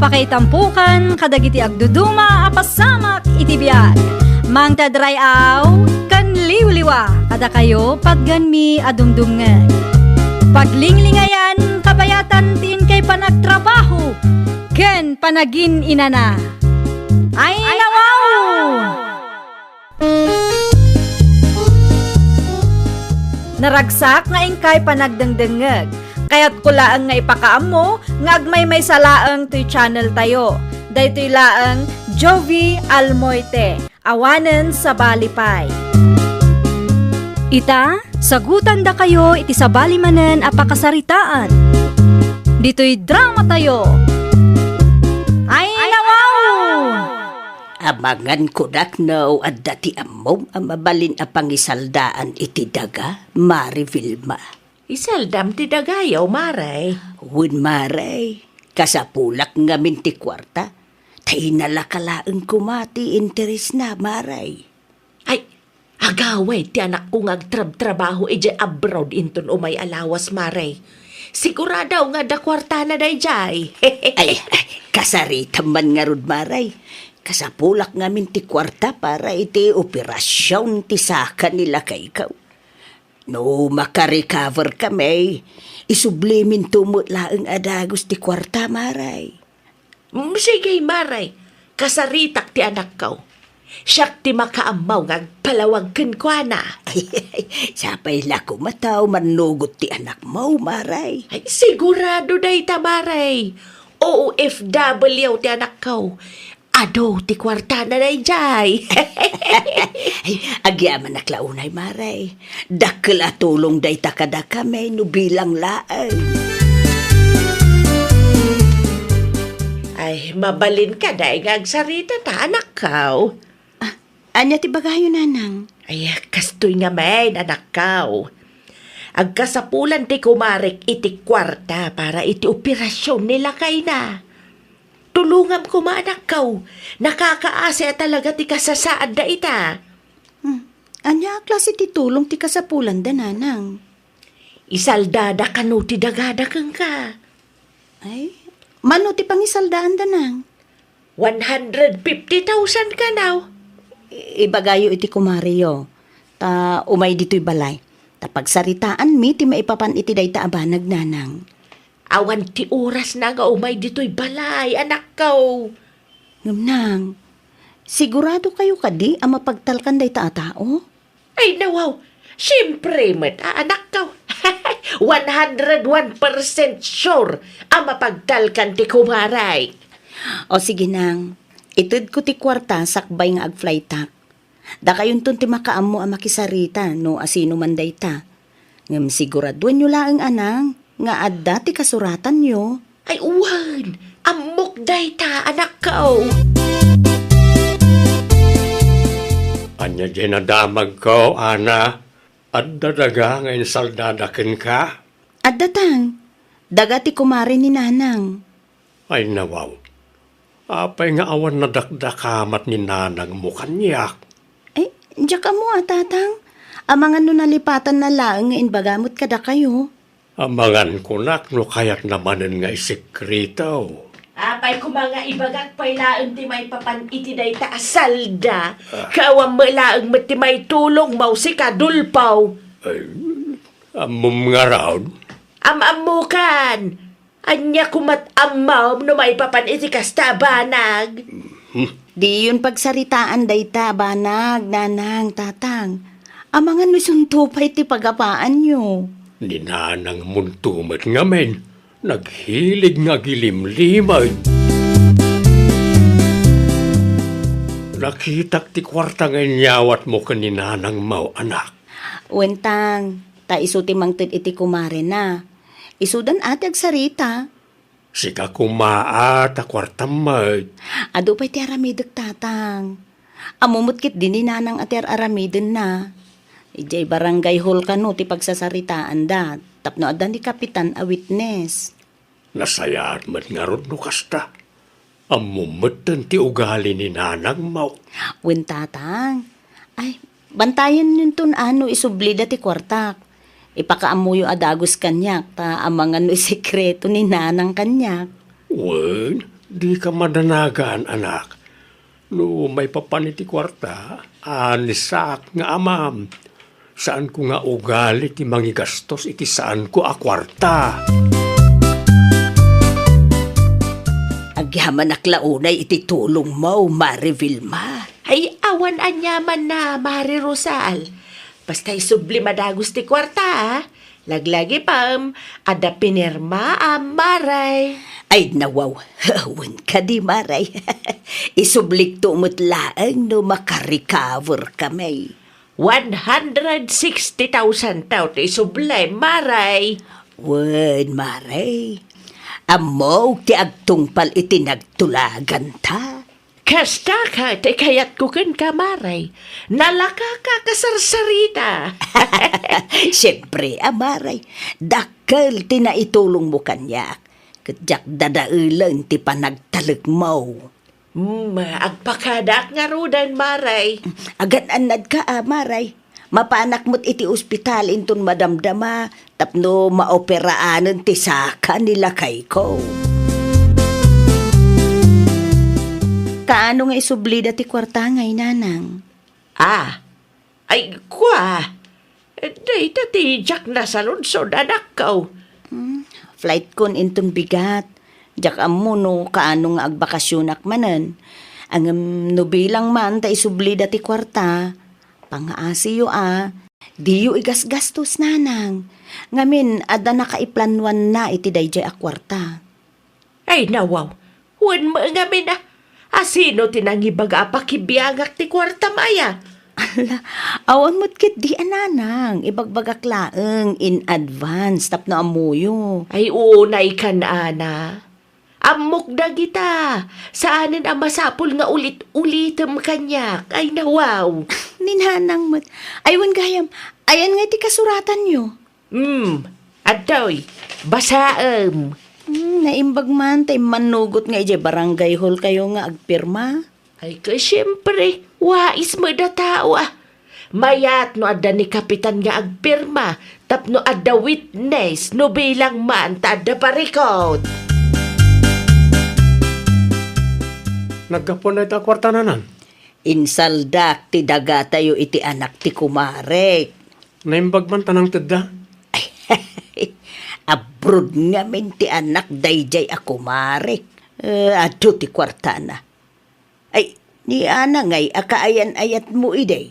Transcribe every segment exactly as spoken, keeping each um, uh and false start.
Pakaitampokan kadagiti agduduma a pasamak iti biag. Mangted ray-aw ken liwliwa kadakayo patgenmi a dumdumngeg. Paglinglingayan kabayatan ti inkay panagtrabaho ken panagin-inana. Ay, nawaw! Naragsak nga inkay panagdengdengngeg. Kayatko laeng nga ipakaammo nga agmaymaysa laeng toy channel tayo. Daytoy laeng Jovi Almoite, awanen sabali pay. Ita, sagutandakayo iti sabali manen a pakasaritaan. Ditoy drama tayo. Ay, nawaw! Amangan kunak no adda ti ammom a mabalin a pangisaldaan iti daga, Mare Vilma. Isaldam ti dagayo, Mare. Wen, Mare. Kasapulak ngamin ti kuarta. Ta inalaka laeng koma ti interesna, Mare. Ay, agawid ti anakko nga agtrabtrabaho idiay abroad inton umay a lawas, Mare. Sigurado nga adda kuartana daydiay. Ay, ay, kasaritam man ngarud, Mare. Kasapulak ngamin ti kuarta para iti operasion ti saka ni lakayko. No makarecover kami, isubliminto met laeng a dagus ti kuarta, Mare. Mm, sige, Mare. Kasaritak ti anakko. Siak ti makaammo nga agpalawag kenkuana. Sapay la koma ta umannugot ti anakmo, Mare. Ay, sigurado dayta, Mare. O O F W ti anakko. Adu ti kuartana daydiay. Ay, agyamanak la unay, Mare. Dakkel a tulong dayta kadakami no bilang laeng. Ay, mabalin kadi nga agsarita ta, anakko. Ah, ania ti bagayo, Nanang? Ay, kastoy ngamin, anakko. Agkasapulan ti kumarek iti kuarta para iti operasion ni lakayna. Tulongam koma, anakko. Nakakaasi a talaga ti kasasaad dayta. Hmm. Ania a klase ti tulong ti kasapulanda, Nanang? Isaldada kano ti dagada kenka. Ay, mano ti pangisaldaanda, Nang? One hundred fifty thousand kano. I-, ibagayo iti kumareyo. Ta umay ditoy balay. Ta pagsaritaanmi ti maipapan iti dayta a banag, Nanang. Awan ti orasna nga umay ditoy balay, anakko. Ngem, Nang, siguradokayo kadi a mapagtalkan dayta a tao? Ay, nawaw, siempre met, a, anakko. One hundred one percent sure a mapagtalkan ti kumarek. O sige, Nang, itedko ti kuarta sakbay nga agflytak. Dakayonton ti makaammo a makisarita no asino man dayta. Ngem siguraduenyo laeng, Nang, nga adda ti kasuratanyo. Ay, wen, ammok dayta, anakko. Ania diay nadamagko, Ana? Adda daga nga insaldada kenka? Adda, Tang. Daga ti kumare ni Nanang. Ay, nawaw. Apay nga awan nadakdakamat ni nanangmo kaniak? Ay, diak ammo a, Tatang. Amangan no nalipatanna laeng nga imbaga met kadakayo. Amangan kunak no kayatna manen nga isekreto. Apay koma nga ibagak pay laeng ti maipapan iti dayta a salda, Ah. Ket awan met laeng met ti maitulongmo, sika, Dolfo. Ay, ammom ngarud? Am-ammokan. Ania koma't ammom no maipapan iti kasta a banag? Hmm. Diyon pagsaritaan dayta a banag, Nanang, Tatang. Amangan no isunto pay ti pagapaanyo. Ni nanangmonto met ngamin, naghilig nga agilimlimed. Nakitak ti kuarta nga inyawatmo ken ni nanangmo, anak. Wen, Tang, ta isu ti mangted iti kumarena. Isudan a ti agsarita. Sika koma a ta kuartam met. Adu pay ti aramidek, Tatang. Ammo met ketdi ni Nanang a ti ar-aramidenna. Idiay barangay hall kano ti pagsasaritaanda tapno adda ni Kapitan a witness. Nasayaat met ngarud no kasta. Ammom metten ti ugali ni nanangmo. Wen, Tatang. Ay, bantayennonton a no isublida ti kuartak. Ipakaammoyo a dagus kaniak, ta amangan no isekreto ni Nanang kaniak. Wen, Dika madanagan, anak. No maipapan iti kuarta, anisak nga amam. Saanko nga ugali ti mangigastos iti saanko a kuarta. Agyamanak la unay iti tulongmo, Mare Vilma. Ay, awan aniamanna, Mare Rosal. Basta isublim a dagus ti kuarta, a. Laglagipem, adda pinirmaam, Mare. Ay, nawaw. Wen kadi, Mare. Isublikto met laeng no makarecover kami. One hundred sixty thousand taw ti isublim, Mare. Wen, Mare. Ammok ti agtungpal iti nagtulaganta. Kasta ket ti kayatko kenka, Mare. Nalakaka kasarsarita. Siempre a, Mare. Dakkel ti naitulongmo kaniak. Ket diak dadaelen ti panagtalekmo. Hmm, agpakadaak ngaruden, Mare. Agan-annadka a, Mare. Mapanak met iti ospital inton madamdama tapno maoperaanen ti saka ni lakayko. Kaano nga isublida ti kuarta ngay, Nanang? Ah, ay, kua. Dayta ti diak nasaludsod, anakko. Hmm, flightkon inton bigat. Diak ammo no kaano nga agbakasionak manen. Ngem no bilang man ta isublida ti kuarta, pangaasiyo a, diyo igasgastos, Nanang. Ngamin, adda nakaiplanuanna iti daydiay a kuarta. Ay, nawaw. Wen met ngamin a. Asino ti nangibaga a pakibiangak ti kuartam aya? Ala, awan met ketdi a, Nanang. Ibagbagak laeng in advance tapno ammoyo. Ay, unay kan, Ana. Ammok dagita. Saanen a masapul nga ulit-ulitem kaniak. Ay, nawaw. Ni Nanang met. Ay, wen gayam, ayan nga iti kasuratanyo? Hmm, adtoy, basaem. Hmm, naimbag man ta immannugot nga idiay barangay hall kayo nga agpirma. Ay, ket siempre, wais met a tao, a. Mayat no adda ni Kapitan nga agpirma, tapno adda witness, no bilang man ta adda parikut. Naggapuan dayta a kuarta, Nanang? Insaldak ti dagatayo iti anak ti kumarek. Naimbag man ta nangtedda? Abroad ngamin ti anak daydiay a kumarek. Eh, adu ti kuartana. Ay, ni Ana ngay a kaayan-ayatmo idi.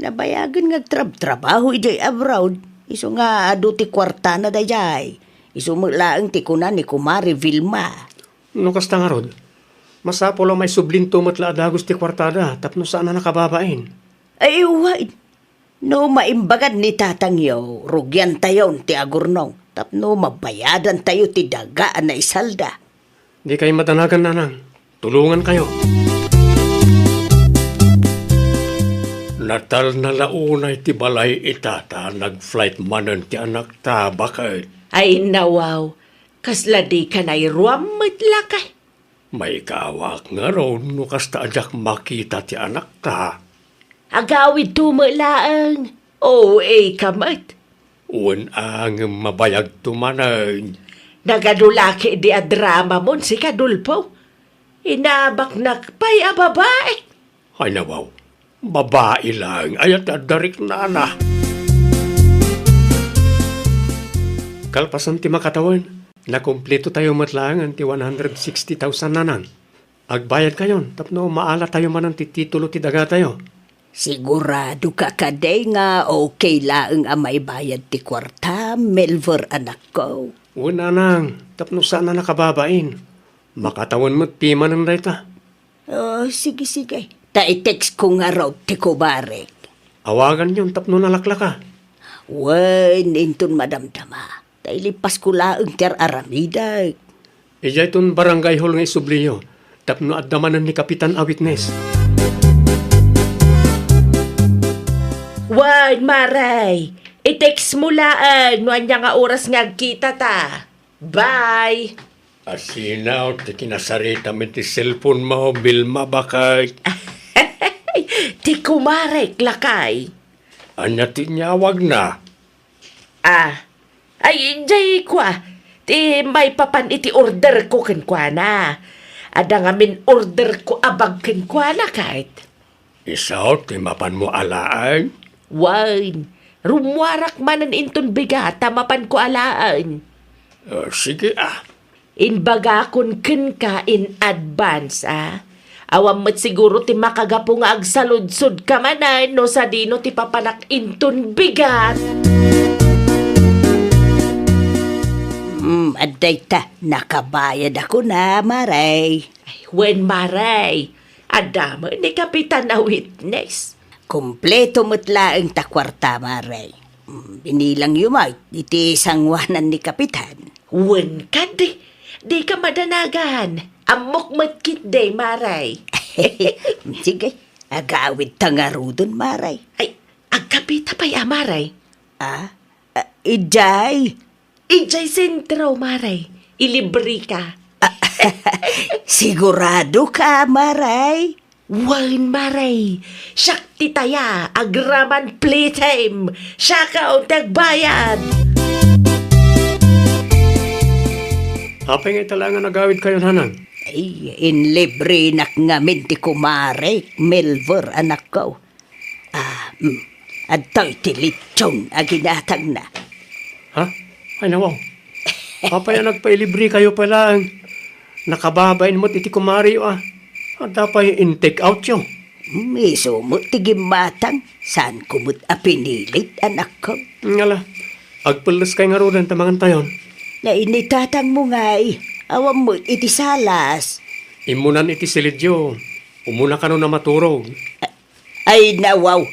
Nabayagen nga agtrabtrabaho idiay abroad, isu nga adu ti kuartana daydiay. Isu met laeng ti kuna ni Kumare Vilma. No kasta ngarud, masapul a maisublinto met la a dagus ti kuartada tapno saan a nakababain. Ay, wen. No maimbagad ni tatangyo, rugiantayon ti agurnong tapno mabayadantayo ti daga a naisalda. Dikay madanagan, Nanang. Tulongankayo. Natalna la unay ti balay ita ta nag-flight manen ti anakta, baket. Ay, nawaw. Kasla dika nairuam met lakay. Maikawak ngarud no kasta a diak makita ti anakta. Agawidto met laeng. O A ka met. Wen a, ngem mabayagto manen. Nagadu la ketdi a dramamon sika, Dolfo. Inabaknak pay a babai. Ay, nawaw. Babai laeng aya ti adda riknana. Kalpasan ti makatawen, nakumplitotayo met laengen ti one hundred sixty thousand, Nanang. Agbayadkayon tapno maalatayo manen ti titulo ti dagatayo. Siguradoka kadi nga okay laeng a maibayad ti kuarta, Melver, anakko? Wen, Nanang, tapno saan a nakababain. Makatawen met ti manen dayta. Oh, sige, sige. Ta i-text ko ngarud ti kumarek. Awaganyon tapno nalaklaka. Wen, inton madamdama. Ta ilipasko laeng ti ar-aramidek. Idiayton barangay hall nga isubliyo, tapno adda manen ni Kapitan a witness. Wen, Mare, i-text mo laeng no ania nga oras nga agkitata. Bye! Asino ti kinasaritam iti cellphone mo, Vilma, baket? Ti kumarek, lakay. Ania ti inyawagna? Ah, ay, jay kua, ti maipapan iti order ko kenkuana. Adda ngamin orderko a bag kenkuana, ket. Isu ti mapanmo alaen? Wen, rummuarak manen inton bigat ta mapanko alaen. Ah, sige, ah. Imbagakon kenka in advance, a. Awan met siguro ti makagapu nga agsaludsodka manen no sadino ti papanak inton bigat. Hmm, adda ita, nakabayadakon a, Mare. Ay, wen, Mare. Adda met ni Kapitan a witness. Kompleto met laeng ta kuarta, Mare. Hmm, binilangyo met iti sanguanan ni Kapitan. Wen kadi, dika madanagan. Ammok met ketdi, Mare. Sige, agawidta ngaruden, Mare. Ay, agkapita pay a, Mare. Ah? Ah, idiay? Idiay sentro, Mare. Ilibreka. Ah, siguradoka, Mare? Wen, Mare. Siak ti taya, agraman play time. Siak ti agbayad. Apay nga ita laeng a nagawidkayo, Nanang? Ay, inlibrenak ngamin ti kumare, Melver, anakko. Ah, mm. Adtoy ti litson a ginatangna. Ha? Ay, nawaw. Apay a nagpailibrekayo pay laeng? Nakababain met iti kumareyo, a. Adda pay in-take outyo. Mm, isu met ti gimmatang. Saanko met a pinilit, anakko. Ngala, agpelleskay ngaruden ta mangantayon. Nay ni tatangmo ngay, awan met iti salas. Immunan iti silidyo. Umuna kano a maturog. Ay, nawaw.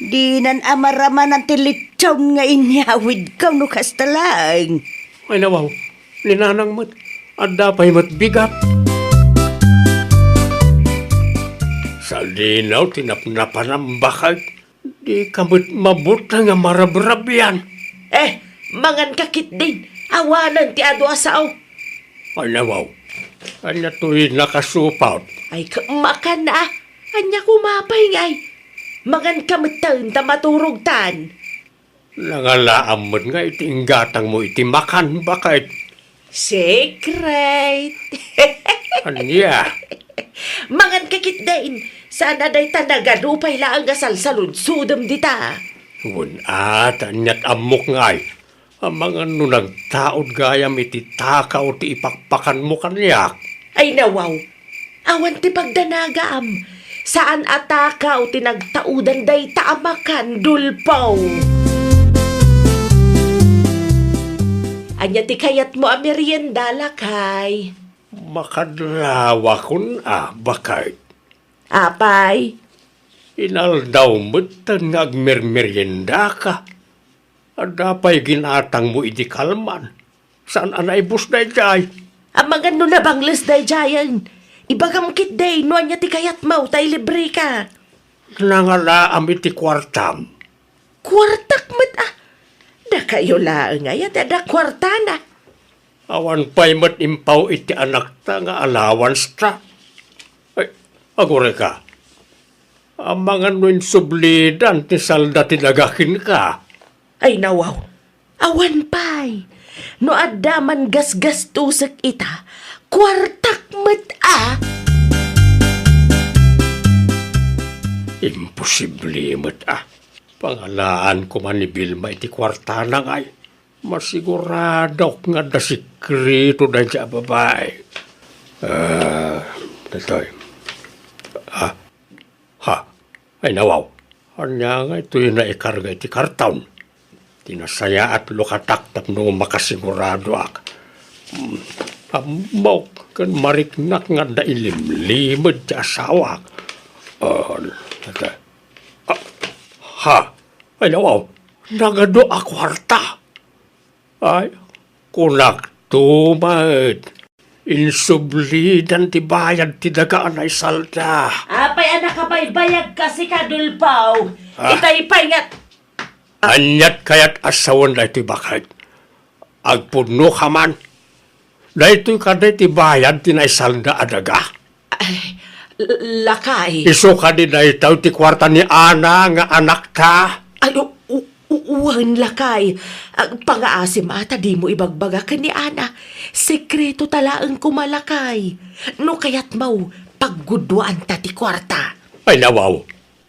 Dinan a maramanan ti litson nga inyawidko no kasta laeng. Ay, nawaw. Ni Nanang met, adda pay met bigat. Sadino ti napnapanam, baket? Dika met mabuteng a marabrabian. Eh, manganka ketdin. Awanen ti adu a sao. Ay, nawaw. Ania toy nakasupat? Ay, ka-, makan a. Ania koma pay ngay? Manganka metten ta maturogtan. Nangalaam met nga iti inggatangmo iti makan, baket. Secret. Ania? Manganka ketdin. Saan a dayta nagadu pay laeng a salsaludsodem dita. Wen a, ta aniat ammok ngay. Amangan no nagtaud gayam iti takaw ti ipakpakanmo kaniak. Ay, nawaw. Awan ti pagdanagam. Saan a takaw ti nagtaudan dayta a makan, Dulpaw. Ania ti kayatmo a merienda, lakay? Makadlawakon a, baket. Apay? Inaldaw metten nga agmermeriendaka. Adda pay ginatangmo idi kalman. Saan a naibus daydiay? Amangan no nabangles daydiayen. Ibagam ketdi no ania ti kayatmo ta ilibreka. Nangalaam iti kuartam. Kuartak met a. Dakayo laeng aya ti adda kuartana. Awan pay met impaw iti anakta nga allowance ta. Ay, agurayka. Amangan no insublidan ti salda ti daga kenka. Ay, nawaw. Awan pay. No adda man gasgastosek ita, kuartak met a. Imposible met a. Pangalaan koma ni Vilma iti kuartana ngay. Masiguradok nga adda sekreto daydiay a babai. Ah, daytoy. Ah, ha. Ay, nawaw. Ania ngay toy naikarga iti karton? Ti nasayaat lukatak tapno makasiguradoak. Hmm, ammok ken mariknak nga adda ilimlimed ti asawak. Ah, daytoy. Ah, ha. Ay, nawaw. Nagadu a kuarta. Ay, kunakto met. Insublidan ti bayad ti daga a naisalda. Apay a nakabaybayag kasi ka, Dulpaw? Ah. Itay pay nga. Aniat kayat a sawen daytoy, baket? Agpudno ka man. Daytoy kadi ti bayad ti naisalda a daga? Ay, l-, lakay. Isu kadi daytoy ti kuarta ni Ana nga anakta? Ay, u-, u-, Wen, lakay. Ah, pangaasim a ta dimo ibagbaga ken ni Ana. Sekreto ta laeng koma, lakay. No kayatmo, pagguduanta ti kuarta. Ay, nawaw.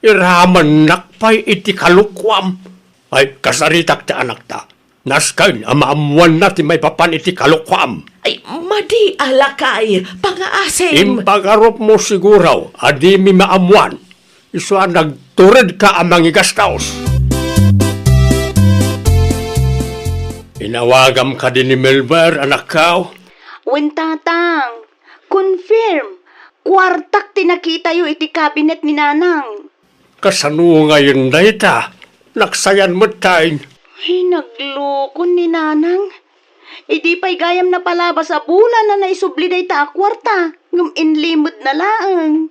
Iramannak pay iti kalokuam. Ay, kasaritak ti anakta. Nasken a maammoanna ti maipapan iti kalokuam. Ay, madi a, lakay. Pangaasim. Impagarupmo siguro a dimi maammoan. Isu a nagturedka a mangigastos. Inawagam kadi ni Melber, anakko? Wen, tatang. Confirm. Kuartak ti nakitayo iti cabinet ni Nanang. Kasano ngayen dayta? Naksayan met tay. Ay, naglukon ni Nanang. Idi pay gayam napalabas a bulan a naisubli dayta a kuarta, ngem inlimedna laeng.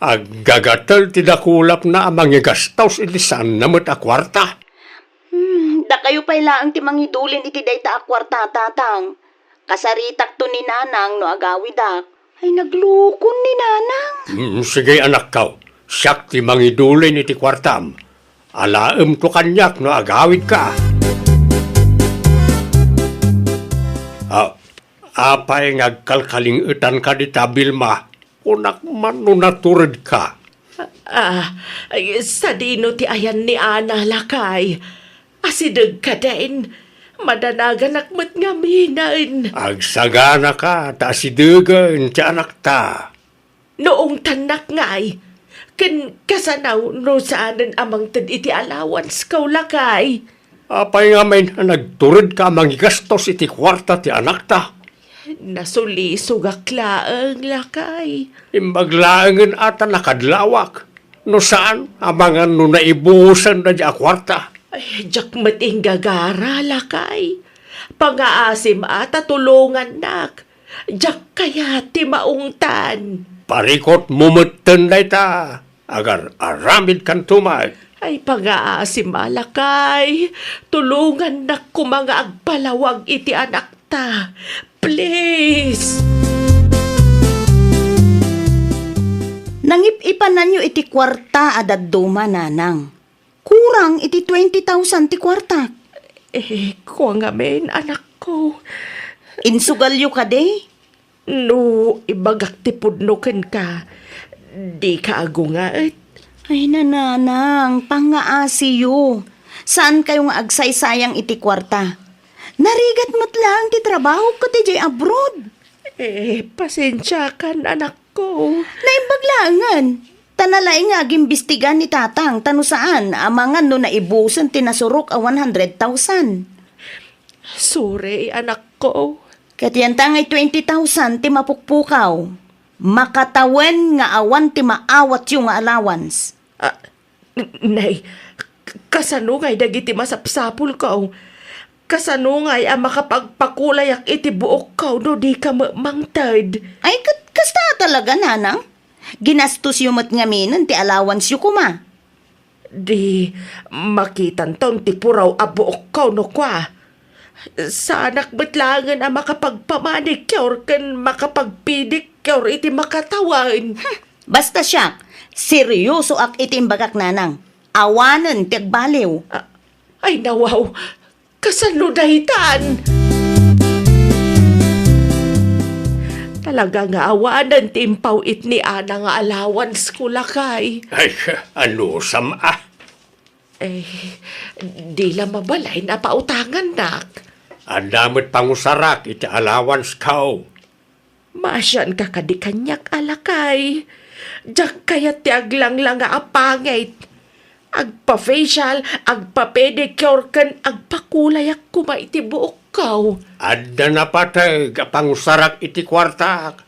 Aggagatel ti dakulapna a mangigastos iti saanna met a kuarta. Hmm, dakayo pay laeng ti mangidulin iti dayta a kuarta, tatang. Kasaritakto ni Nanang no agawidak. Ay, naglukon ni Nanang. Mm, sige, anakko. Siak ti mangidulin iti kuartam. Alaemto kaniak no agawidka. Ah, apay nga agkalkaling-etanka dita, Vilma? Kunak man no naturedka. Ah, ay, sadino ti ayan ni Ana, lakay? Asideg kadin. Madanaganak met ngaminen. Agsaganaka ta asidegen ti anakta. No ungtannak ngay, ken kasano no saanen a mangted iti allowance ko, lakay? Apay ngamin a nagturedka a mangigastos iti kuarta ti anakta? Nasulisogak laeng, lakay. Imbag laengen a ta nakadlawak. No saan, amangan no naibusen daydi a kuarta. Ay, diak met inggagara, lakay. Pangaasim a ta tulongannak. Diak kayat ti maungtan. Parikutmo metten dayta. Agar-aramidkanto met. Ay, pangaasim a, lakay. Tulongannak koma nga agpalawag iti anakta. Please. Nangip-ipananyo iti kuarta a dadduma, Nanang. Kurang iti twenty thousand ti kuartak. Eh, kua ngamin, anakko. Insugalyo kadi? No ibagak ti pudno kenka, dika agunget? Ay, Nanang, pangaasiyo. Saankayo nga agsaysayang iti kuarta. Narigat met laeng ti trabahok ket idiay abroad. Eh, pasensiakan, anakko. Naimbag laengen. Ta nalaing nga agimbistiga ni tatang, ta no saan, amangan no naibusen ti nasurok a one hundred thousand. Sorry, anakko. Ket yanta ngay twenty thousand ti mapukpukaw. Makatawen nga awan ti maawatyo nga allowance. Ah, n-, nay, k-, kasano ngay dagiti masapsapulko? Kasano ngay a makapagpakulayak iti buokko no dika met mangted? Ay, ket kasta talaga, Nanang. Ginastosyo met ngaminen ti allowanceyo koma. Di makitanton ti puraw a buokko no kua. Saanak met laengen a makapagpamanicure ken makapagpedicure iti makatawen. Hmm, basta siak, seryosoak iti imbagak, Nanang. Awanen ti agbaliw. A-, ay, nawaw. Kasano daytan? Talaga nga awanen ti impaw-it ni Ana nga allowance ko, lakay. Ay, anusam a? Eh, di la mabalin a pautangannak. Adda met pangusarak iti allowance ko. Maasianka kadi kaniak a lakay. Diak kayat ti aglangla nga a pangit. Agpa-facial, agpa-pedicure, ken agpakulayak koma iti buokko. Adda napateg a pangusarak iti kuartak.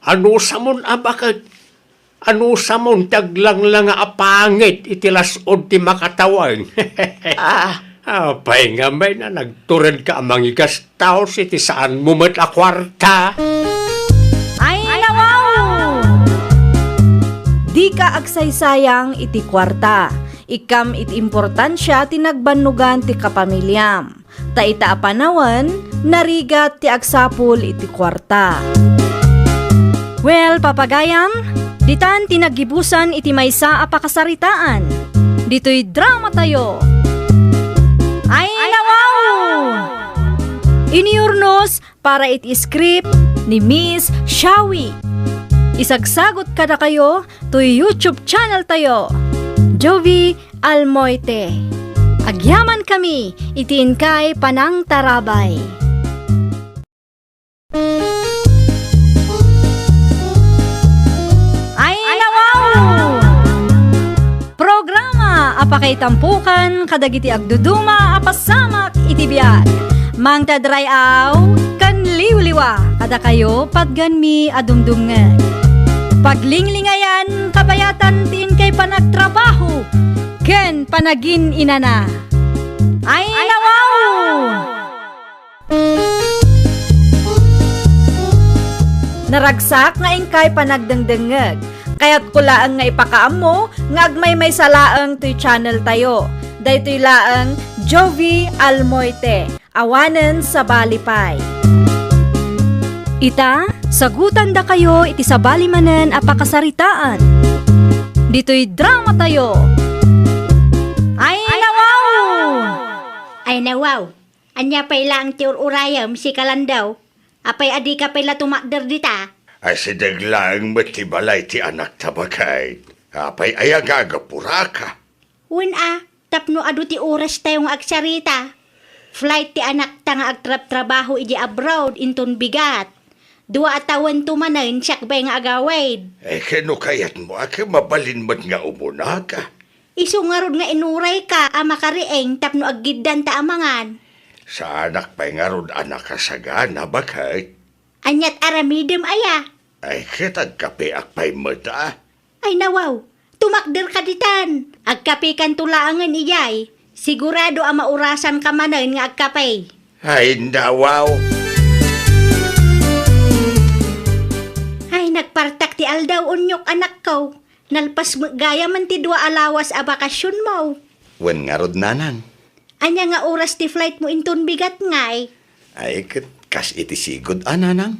Anusamon a baket? Anusamon ti aglangla nga a pangit iti las-od ti makatawen? Ah. Apay ngamin a nagturedka a mangigastos iti saanmo met a kuarta? Ay, nawaw! Dika agsaysayang iti kuarta. Ikkam iti importansia ti nagbannogan ti kapamiliam. Ta ita a panawen, narigat ti agsapul iti kuarta. Well, papagayam, ditan ti naggibusan iti maysa a pakasaritaan. Ditoy dramatayo. para iti script ni Miss Shawi. Isagsagut kadakayo toy YouTube channel tayo, Jovie Almoite. Agyaman kami iti inkay panangtarabay. Ay, nawaw! Programa a pakaitampukan kadagiti agduduma a pasamak iti biag. Mangted ray-aw ken liwliwa kadakayo patgenmi a dumdumngeg. Paglinglingayan kabayatan ti inkay panagtrabaho ken panagin-inana. Ay, nawaw! Naragsak nga inkay panagdengdengngeg. Kayatko laeng nga ipakaammo nga agmaymaysa laeng toy channel tayo. Daytoy laeng Jovie Almoite, awanen sabali pay. Ita, sagutandakayo iti sabali manen a pakasaritaan. Ditoy drama tayo. Ay, nawaw! Ay, nawaw! Ania pay laeng ti ur-urayem, sika Landaw? Apay a dika pay la tumakder dita? Asideg laeng met ti balay ti anakta, baket. Apay aya nga agapuraka? Wen a, tapno adu ti orastayo nga agsarita. Flight ti anakta nga agtrabtrabaho idiay abroad inton bigat. Dua a tawento manen siak bay nga agawid. Eh, ken no kayatmo a ket mabalin met nga umunaka. Isu ngarud nga inurayka a makariing tapno aggiddanta a mangan. Saanak pay ngarud a nakasagana, baket. Aniat aramidem aya? Ay, ket agkapeak pay met a. Ay, nawaw, tumakderka ditan. Agkapekanto laengen idiay. Sigurado a maurasanka manen nga agkape. Ay, nawaw. Ay, nagpartak ti aldaw, Unyok, anakko. Nalpas met gayamen ti dua a lawas a bakasionmo. Wen ngarud, nanang. Ania nga oras ti flightmo inton bigat ngay? Ay, ket kas iti sigud a, nanang.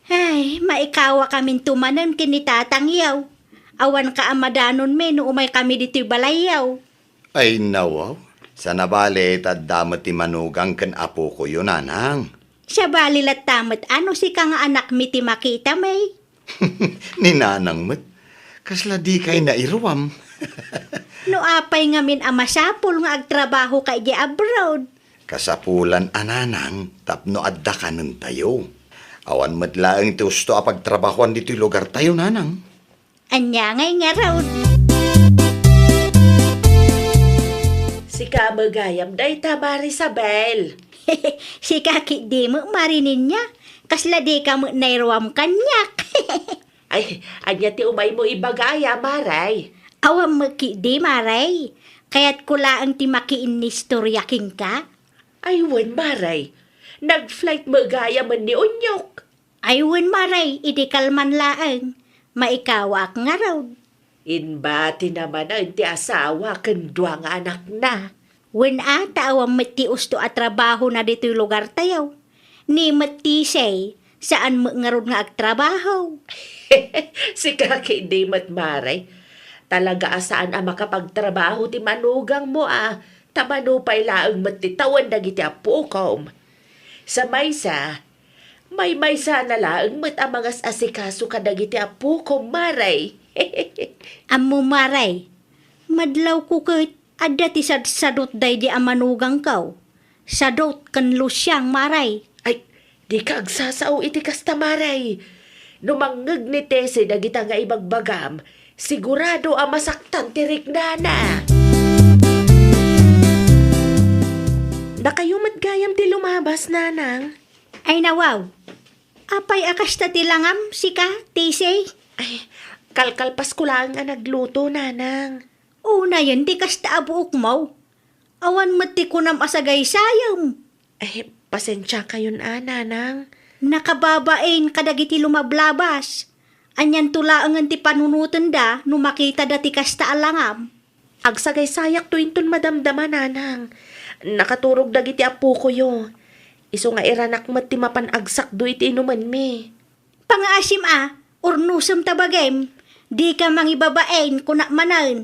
Ay, maikawakaminto manen ken ni tatangyo. Awanka a madanonmi no umaykami ditoy balayyo. Ay, nawaw. Sana bale, ta adda met ti manugang ken apokoyo, nanang. Sabali latta met a no sika nga anakmi ti makitami. Ni nanang met. Kasla dikay nairuam. No apay ngamin a masapul nga agtrabahoka idiay abroad? Kasapulan a, nanang, tapno adda kanentayo. Awan met laeng ti usto a pagtrabahoan ditoy lugartayo, nanang. Ania ngay ngarud? Sika met gayam dayta, Mare Isabel. Sika ketdi met, Mare Niña. Kasla dika met nairuam kaniak. Ay, ania ti umaymo ibaga aya, Mare? Awan met ketdi, Mare. Kayatko laeng ti makiinnistoria kenka. Ay, wen, Mare. Nag-flight met gayamen ni Unyok. Ay wen, Mare, idi kalman laeng, maikawaak ngarud. Inbatina manen ti asawa ken dua nga anakna. Wen a, ta awan met ti usto a trabahona ditoy lugartayo. Ni met ti say, saan met ngarud nga agtrabaho. Sika ketdi met, Mare. Talaga a saan a makapagtrabaho ti manugangmo a, ta mano pay laeng met ti tawen dagiti appokom. Sa maysa, maymaysana laeng met a mangas-asikaso kadagiti appokom, Mare. Ammom, Mare, madlawko ket adda ti sadsadot daydi a manugangko. Sadot ken Luciang, Mare. Ay, dika agsasao iti kasta, Mare. No mangngeg ni Tessie dagita nga ibagbagam, sigurado a masaktan ti riknana. Dakayo met gayam ti lumabas, Nanang. Ay, nawaw. Apay a kasta ti langam, sika, Tessie? Ay, kalkalpasko laeng a nagluto, Nanang. Unayen ti kasta a buokmo. Awan met ti kunam a sagaysayem. Ay, pasensiakayon a, Nanang. Nakababain kadagiti lumablabas. Anianto laengen ti panunotenda no makitada ti kasta a langam? Agsagaysayakto inton madamdama, Nanang. Nakaturog dagiti appokoyo. Isu nga iranak met ti mapan agsakdo iti inumenmi. Pangaasim a, urnosem ta bagim. Dika mangibabain, kunak manen.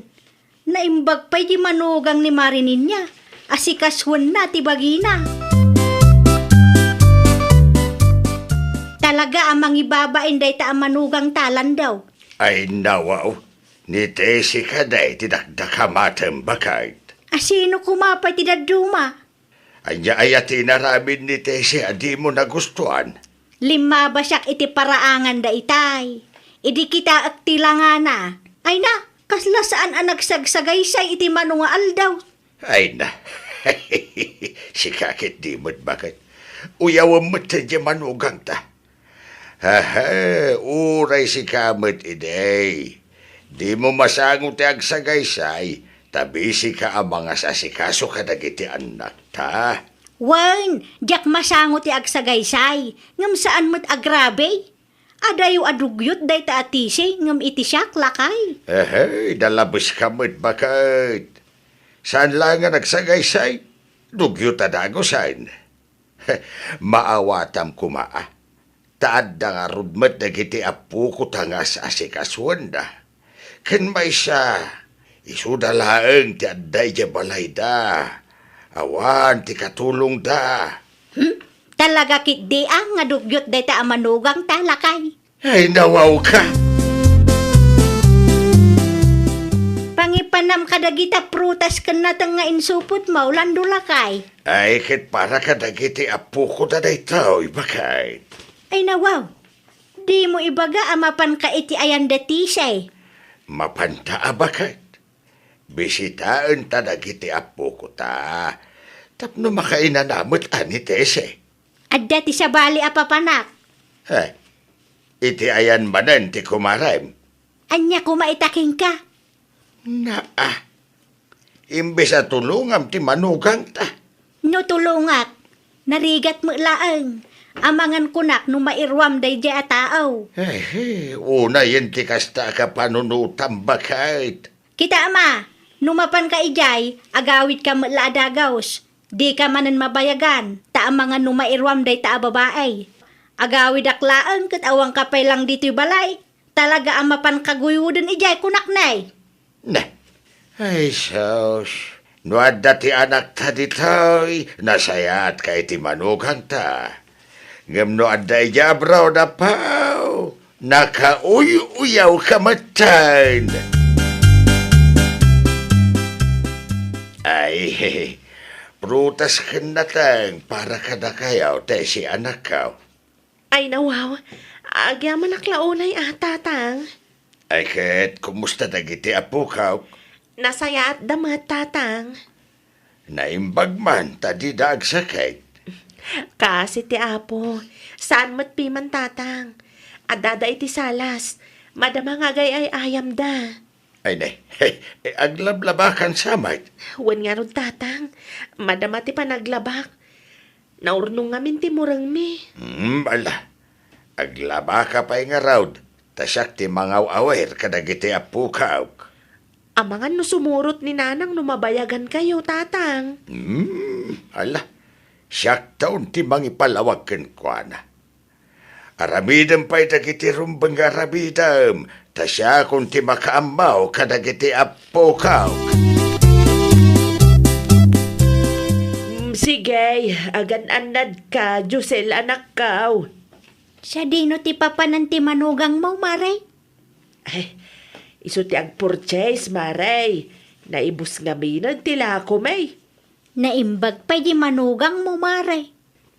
Naimbag pay di manugang ni Mare Niña, asikasoenna ti bagina. Talaga a mangibabain dayta a manugangta, Landaw. Ay, nawaw. Ni Tessie kadi ti dakdakamatem, baket. A sino koma pay ti dadduma? Ania aya ti inaramid ni Tessie a dimo nagustuan? Limmabasiak iti paraangan daytay. Idi kitaek ti langana. Ay na, kasla saan a nagsagsagaysay iti mano nga aldaw. Ay na. Sika ket di met, baket. Uyawem met daydiay manugangta. Hehe, uray sika met idi. Dimo masango ti agsagaysay, ta bisika a mangasasikaso kadagiti annakta. Wen, diak masango ti agsagaysay, ngem saan met a grabe. Adayo a dugyot dayta a Tessie, ngem iti siak, lakay. Hehe, nalabeska met, baket. Saan laeng a nagsagaysay, dugyot a dagusen. Maawatam koma a, ta adda ngarud met dagiti appokota nga as-asikasuenda. Ken maysa, isuda laeng ti adda idiay balayda. Awan ti katulongda. Hmm? Talaga ketdi a nga dugyot dayta a manugangta, lakay. Ay, nawawka! Pangipanam kadagita prutas ken nateng nga insupotmo, Lando, lakay. Ay, ket para kadagiti appokoda daytoy, baket. Ay, nawaw. Dimo ibaga a mapanka iti ayan da Tessie. Mapanta a, baket. Bisitaenta dagiti appokota tapno makainana met a ni Tessie. Adda ti sabali a papanak. Eh, iti ayan manen ti kumarem? Ania koma ita kenka? Naa, imbes a tulongam ti manugangta. No tulongak, narigat met laeng. Amangan kunak no mairuam daydiay a tao. Eh, eh, unayen ti kasta a kapanunotam, baket. Kita, ama, no mapanka idiay, agawidka met la a dagus. Dika manen mabayagan, ta amangan no mairuam dayta a babai. Agawidak laeng ket awanka pay lang ditoy balay. Talaga a mapanka guyuden idiay, kunak ne. Ne. Ay, sus. No adda ti anakta ditoy, nasayaatka iti manugangta. Ngem no adda idiay abroad, apo, nakauy-uyawka metten. Ay, prutas ken nateng para kadakayo, Tessie, anakko. Ay, nawaw. Agyamanak la unay a, Tatang. Ay, ket kumusta dagiti appokok? Nasayaatda met, Tatang. Naimbag man ta dida agsakit. Kaasi ti Apo, saan met piman, Tatang. Addada iti salas, madama nga agay-ay-ayamda. Ay, ne, aglablabakansa met. Wen ngarud, Tatang, madama ti panaglabak. Naurnong ngamin ti murengmi. Hmm, ala. Aglabaka pay ngarud, ta siak ti mangaw-awir kadagiti appokok. Amangan no sumurot ni Nanang no mabayagankayo, Tatang. Hmm, ala. Siakton ti mangipalawag kenkuana. Aramidem pay dagiti rumbeng nga aramidem, ta siakon ti makaammo kadagiti appokok. Mm, sige, agan-annadka, Josel, anakko. Sadino ti papanan ti manugangmo, Mare? Eh, isu ti agpurchase, Mare. Naibus ngamin ti lakom, eh. Naimbag pay di manugangmo, Mare.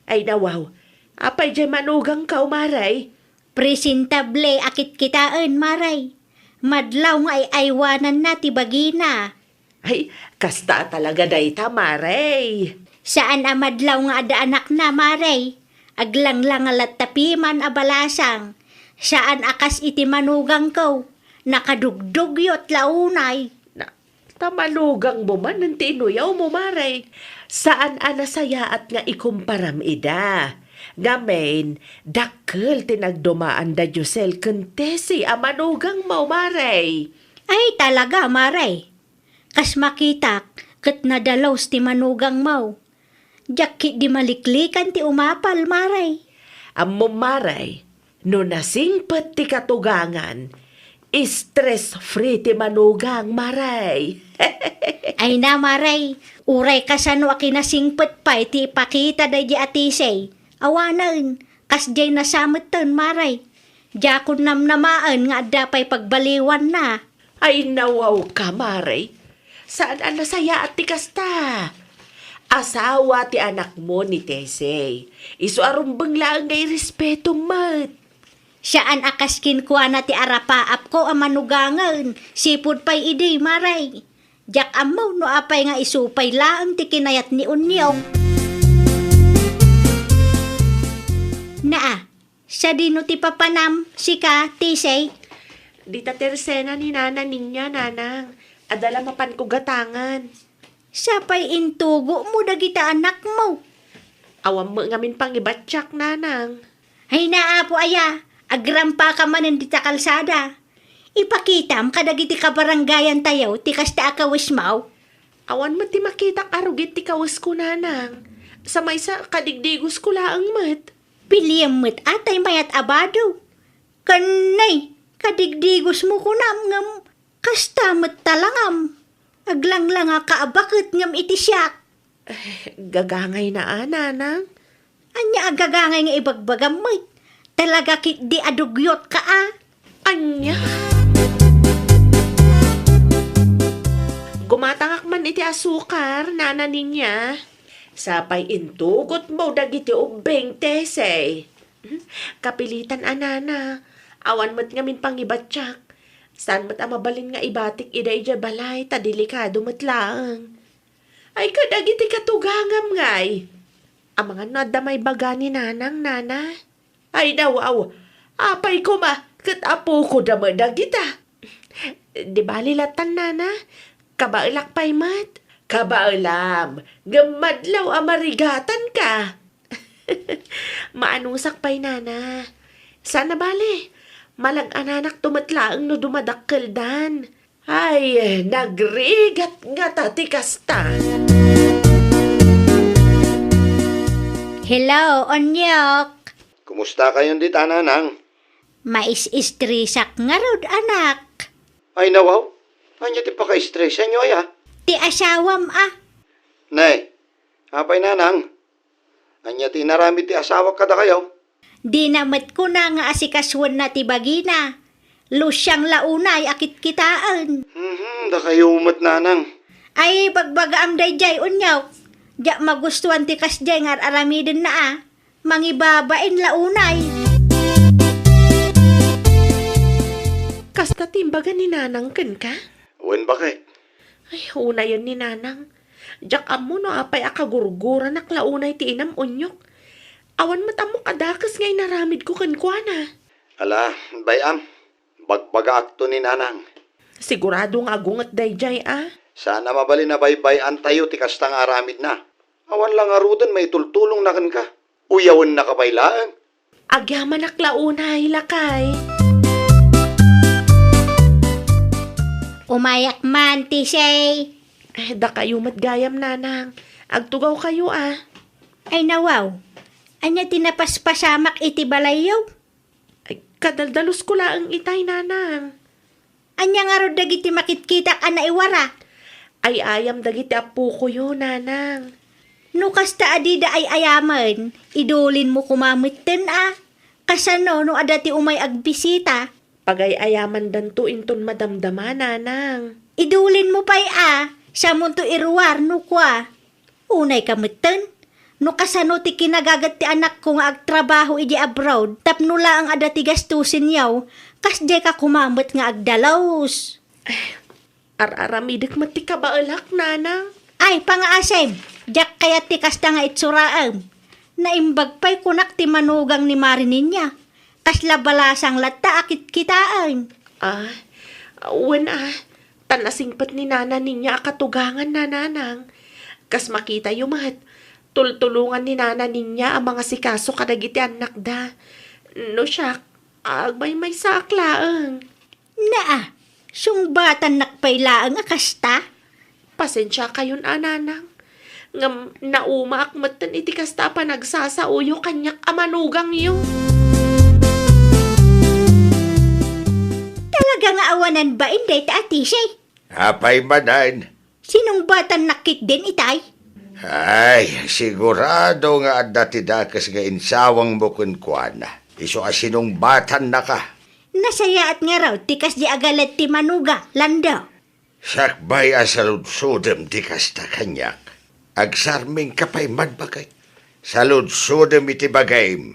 Ay, nawaw. Apay diay manugangko, Mare? Presentable a kitkitaen, Mare. Madlaw nga ay-aywananna ti bagina. Ay, kasta talaga dayta, Mare. Saan a madlaw nga adda anakna, Mare. Aglanglang latta piman a balasang. Saan a kas iti manugangko. Nakadugdugyot la unay. Na, Ta manugangmo manen ti inuyawmo, Mare. Saan a nasayaat nga ikumparam ida. Ngamin, dakkel ti nagdumaan da Josel ken Tessie a manugangmo, Mare. Ay, talaga, Mare. Kas makitak, ket nadalus ti manugangmo. Diak ketdi maliklikan ti umapal, Mare. Ammom, Mare, no nasingpet ti katugangan, stress-free ti manugang, Mare. Ay na, Mare, uray kasano a kinasingpet pay ti ipakita daydi a Tessie. Awanen, Kasdiay nasametten, Mare. Diakon namnamaen nga adda pay pagbaliwanna. Ay, nawaw ka, Mare. Saan a nasayaat ti kasta. Asawa ti anakmo ni Tesey. Isu a rumbeng laeng nga irespetom met. Saan a kas kenkuana ti arapaapko a manugangen, sipud pay idi, Mare. Diak ammo no apay nga isu pay laeng ti kinayat ni Onyok. Naa, sadino ti papanam, sika, Tesey? Dita tersena ni Nana Ninya, Nanang. Adda la mapanko gatangan. Sapay intugotmo dagita anakmo. Awan met ngamin pangibatiak, Nanang. Ay, naa, Apo aya, agrampaka manen dita kalsada. Ipakitam kadagiti kabarangayantayo ti kasta a kawesmo. Awan met ti makitak a rugit ti kawesko, Nanang. Sa maysa, kadigdigosko laeng met. Piliem met a tay mayat a bado. Ken nay, kadigdigosmo kunam ngem kasta met talangam. Aglanglangaka a baket ngem iti siak. Eh, gagangayna a, Nanang. Ania a gagangay nga ibagbagam met? Talaga ketdi a dugyotka a. Ania? Gumatangak man iti asukar, Nana Ninya. Sapay intugotmo dagiti ubbing, Tesey. Kapilitan a, Nana. Awan met ngamin pangibatiak. Saan met a mabalin nga ibatik ida idiay balay ta delikado met laeng. Ay, kadagiti katugangam ngay. Amangan no adda maibaga ni Nanang, Nana? Ay, nawaw. Apay koma, ket apoko da met dagita. Di bali latan, Nana. Kabaelak pay met. Kabaelam, ngem madlaw a marigatanka. Maanusak pay, Nana. Saan a bale. Malag-ananakto met laeng no dumadakkeldan. Ay, nagrigat ngata ti kasta. Hello, Onyok. Kumusta kayon dita, Nanang? Mais-istresak ngarud, anak. Ay, nawaw. Ania ti pakaistresanyo, aya? Ti asawam, a. Nay, apay, Nanang? Ania ti inaramid ti asawak kadakayo? Dina met kuna nga asikasoenna ti bagina. Lusiang la unay a kitkitaen. Mhm, dakayo met, Nanang. Ay, bagbagaam daydiay, Onyok. Diak magustuan ti kasdiay nga ar-aramidenna a. Mangibabain la unay. Kasta ti imbaga ni Nanang kenka? Wen, baket. Ay, unayen ni Nanang. Diak ammo no apay a kagurguranak la unay ti inam, Onyok. Awan met ammo kadakes nga inaramidko kenkuana. Ala, bay-am. Bagbagaakto ni Nanang. Sigurado nga agunget daydiay a? Saan a mabalin a baybay-antayo ti kasta nga aramidna. Awan la ngaruden maitultulongna kenka. Uyawennaka pay laeng. Agyamanak la unay, lakay. Umayak man, Tesey. Eh, dakayo met gayam, Nanang. Agtugawkayo a. Ay, nawaw. Ania ti napaspasamak iti balayyo? Ay, kadaldalosko laeng itay, Nanang. Ania ngarud dagiti makitkitak a naiwara? Ay-ayam dagiti appokoyo, Nanang. No kasta a dida ay-ayamen, idulinmo koma metten a. Kasano no adda ti umay agbisita? Pagay-ayamandanto inton madamdama, Nanang. Idulinmo pay a, samonto iruar no kua. Unayka metten, no kasano ti kinagaget ti anakko nga agtrabaho idiay abroad tapno laeng adda ti gastusenyo, kasdiayka koma met nga agdalus. Ar-aramidek met ti kabaelak, Nanang. Ay, pangaasem, diak kayat ti kasta nga itsuraem. Naimbag pay kunak ti manugang ni Mari Ninya. Kasla balasang latta a kitkitaen. Ah, wen a. Ta nasingpet ni Nana Ninya a katugangan, Nanang. Kas makitayo met, tultulongan ni Nana Ninya a mangasikaso kadagiti annakda. No siak, agmaymaysaak laeng. Naa, sungbatannak pay laeng a kasta? Pasensiakayon a, Nanang. Ngem naumaak metten iti kasta a panagsasaoyo kaniak a manugangyo. Talaga nga awanan bain dayta a Tesey? Apay manen? Sinungbatannak ketdin itay? Ay, sigurado nga adda ti dakes nga insawangmo kenkuana. Isu a sinungbatannaka. Nasayaat ngarud ti kasdi a galad ti manuga, Lando. Sakbay a saludsodem ti kasta kaniak. Agsarmingka pay man, baket. Saludsodem iti bagim.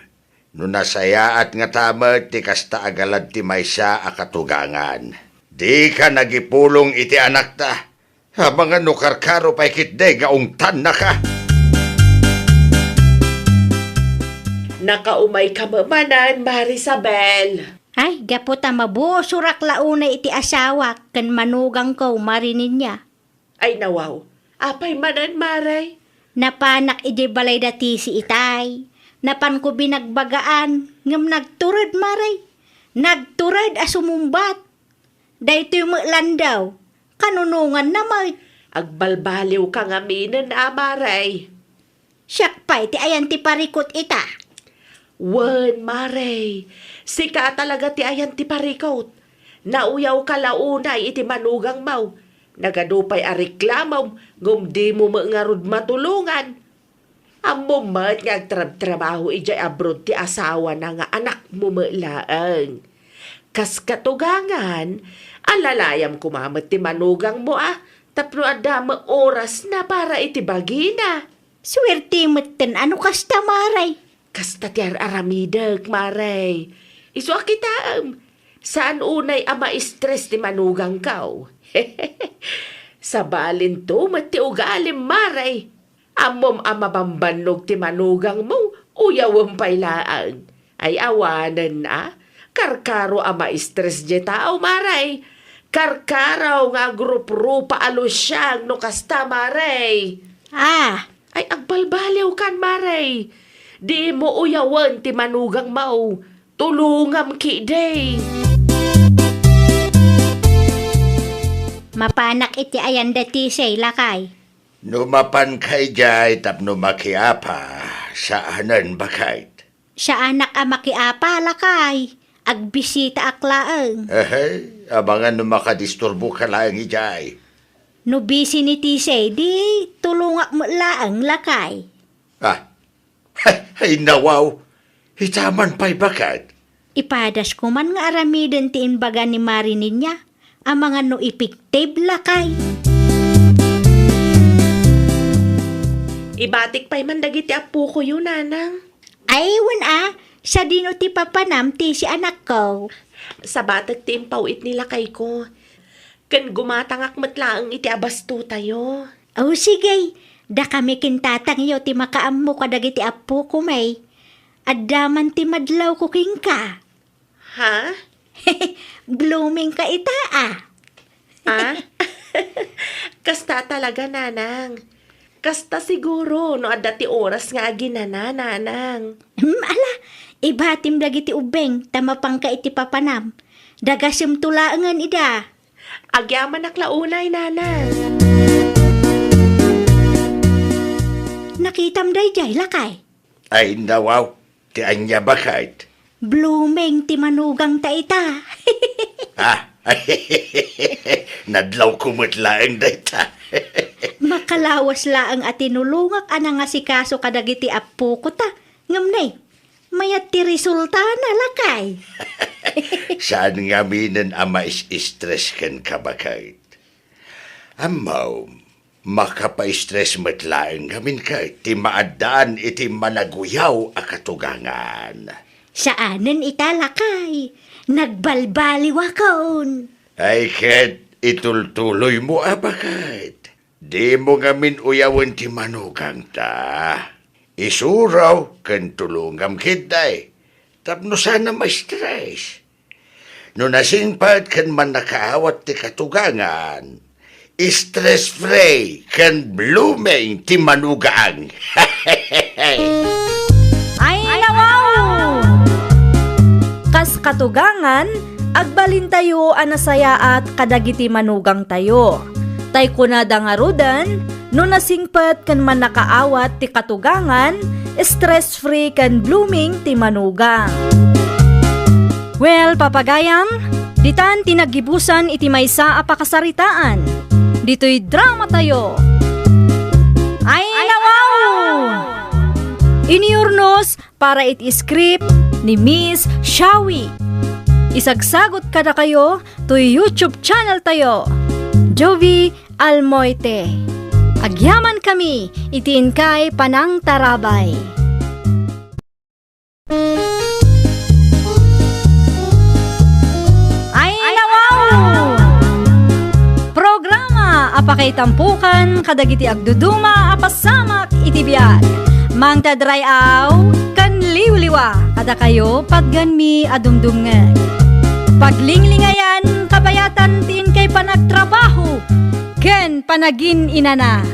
No nasayaat ngata met ti kasta a galad ti maysa a katugangan, dika nagipulong iti anakta. Amangan no karkaro pay ketdi nga ungtannaka. Nakaumayka met manen, Marisabel. Ay, gapu ta mabusurak la unay iti asawak ken manugangko, Mari Ninia. Ay, nawaw. Apay manen, Mare? Napanak idiay balay da Tisi itay. Napanko binagbagaan, ngem nagtured, Mare. Nagtured a sumungbat. Daytoy met Lando, kanunonganna met. Agbalbaliwka ngaminen a, Mare. Siak pay ti ayan ti parikut ita. Wen, Mare, sika talaga ti ayan ti parikut. Nauyawka la unay iti manugangmo. Nagadu pay a reklamom, ngem dimo met ngarud matulongan. Ammom met nga agtrabtrabaho idiay abroad ti asawana nga anakmo met laeng. Kas katugangan, alalayam koma met ti manugangmo a tapno adda met orasna para iti bagina. Suerte metten a no kasta, Mare. Kasta ti ar-aramidek, Mare. Isu a kitaem, saan unay a maistres ti manugangko. Sabalinto met ti ugalim, Mare. Ammom a mabambannog ti manugangmo, uyawem pay laeng. Ay awanen a, karkaro a maistres diay tao, Mare. Karkaro nga agruprupa a lusiang no kasta, Mare. Ah, Ay, agbalbaliwkan, Mare. Dimo uyawen ti manugangmo. Tulongam ketdi. Mapanak iti ayan da Tisi, lakay. No mapanka idiay tapno makiapa, saanen, baket. Saanak a makiapa, lakay. Agbisitaak laeng. Ehe, amangan no makadisturboka laeng idiay. No busy ni Tisi, di tulongak met laeng, lakay. Ah, ay, nawaw. Ita man pay, baket. Ipadasko man nga aramiden ti imbaga ni Mari Ninia. Amangan no epektibo, lakay. Ibatik pay man dagiti appokoyo, nanang. Ay, wen a, sadino ti papanam Tisi, anakko? Sabatek ti impaw-it ni lakayko. Ken gumatangak met laeng iti abastotayo. O, sige. Dakami ken tatangyo ti makaammo kadagiti appokomi. Adda man ti madlawko kenka. Ha? Blooming ka ita, ah. Ah? Kasta talaga, nanang. Kasta siguro no adda ti oras nga aginana, nanang. Hmm, ala, ibatim dagiti ubbing ta mapanka iti papanam. Dagasemto laengen ida. Agyamanak la unay, nanang. Nakitam daydiay, lakay? Ay, nawaw. Ti ania, baket? Blooming ti manugangta ita. Ah, nadlawko met laeng dayta. Makalawas laeng a tinulongak a nangasikaso kadagiti appokota. Ngem ne, mayat ti resultana, lakay. Saan ngaminen a mais-stress kenka, baket. Ammom, makapaistres met laeng ngamin ket ti maaddaan iti managuyaw a katugangan. Saanen ita, lakay. Nagbalbaliwakon. Ay ket itultuloymo a, baket. Dimo ngamin uyawen ti manugangta. Isuro ken tulongam ketdi tapno saan a ma-stress. No nasingpet ken mannakaawat ti katugangan, stress-free ken blooming ti manugang. Ay, nawaw! Kas katugangan, agbalintayo a nasayaat kadagiti manugangtayo. Tay kunada ngaruden, no nasingpet ken mannakaawat ti katugangan, stress-free ken blooming ti manugang. Well, papagayam, ditan ti naggibusan iti maysa a pakasaritaan. Ditoy dramatayo. Ay, para iti script ni Miss Shawi. Isagsagut kadakayo toy YouTube channel tayo, Jovie Almoite. Agyaman kami iti inkay panangtarabay. Ay, nawaw! Programa a pakaitampukan kadagiti agduduma a pasamak iti biag. Mangted ray-aw ken liwliwa kadakayo patgenmi a dumdumngeg. Paglinglingayan kabayatan ti inkay panagtrabaho ken panagin-inana.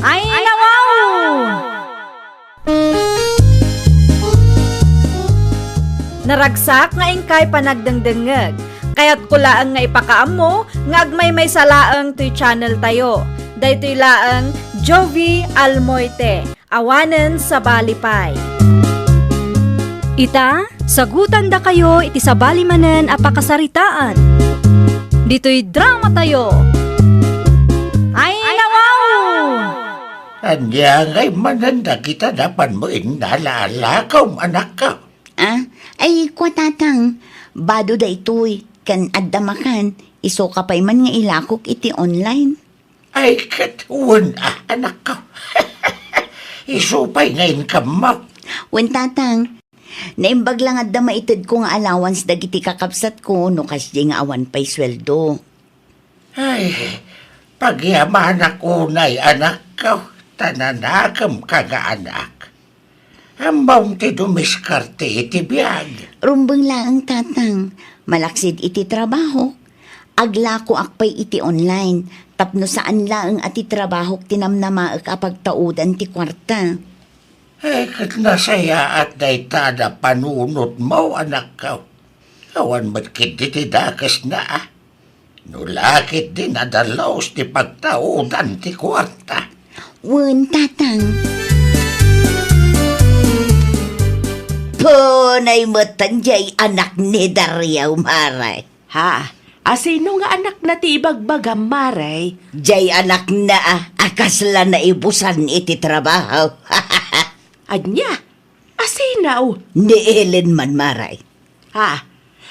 Ay, nawaw! Naragsak nga inkay panagdengdengngeg. Kayatko laeng nga ipakaammo nga agmaymaysa laeng toy channel tayo. Daytoy laeng Jovie Almoite, awanen sabali pay. Ita, sagutandakayo iti sabali manen a pakasaritaan. Ditoy drama tayo. Ay, nawaw! Ania ngay manen dagita napanmo innalaalakaw, anakko? Ah, ay, kua, tatang, bado daytoy, ken adda makan, isu ka pay man nga ilakok iti online. Ay, ket wen, ah, anakko. Isu pay nga income mo. Wen, tatang, naimbag la nga adda maitedko nga allowance dagiti kakabsatko no kasdiay nga awan pay sueldo. Ay, pagyamanak unay, anakko, ta nanakemka nga anak. Ammom ti dumiskarte iti biag. Rumbeng laeng, tatang. Malaksid iti trabahok, aglakoak pay iti online, tapno saan laeng a ti trabahok ti namnamaek a pagtaudan ti kuarta. Eh, ket nasayaat dayta a panunotmo, anakko. Awan met ketdi ti dakesna, a. No la ketdi nadalus ti pagtaudan ti kuarta. Wen, tatang. Punay metten jay anak ni Dario, mare. Ha? Asino nga anakna ti ibagbagam, mare? Jay anakna a, a kasla naibusan iti trabaho. Ania? Asino? Ni Ellen man, mare. Ha?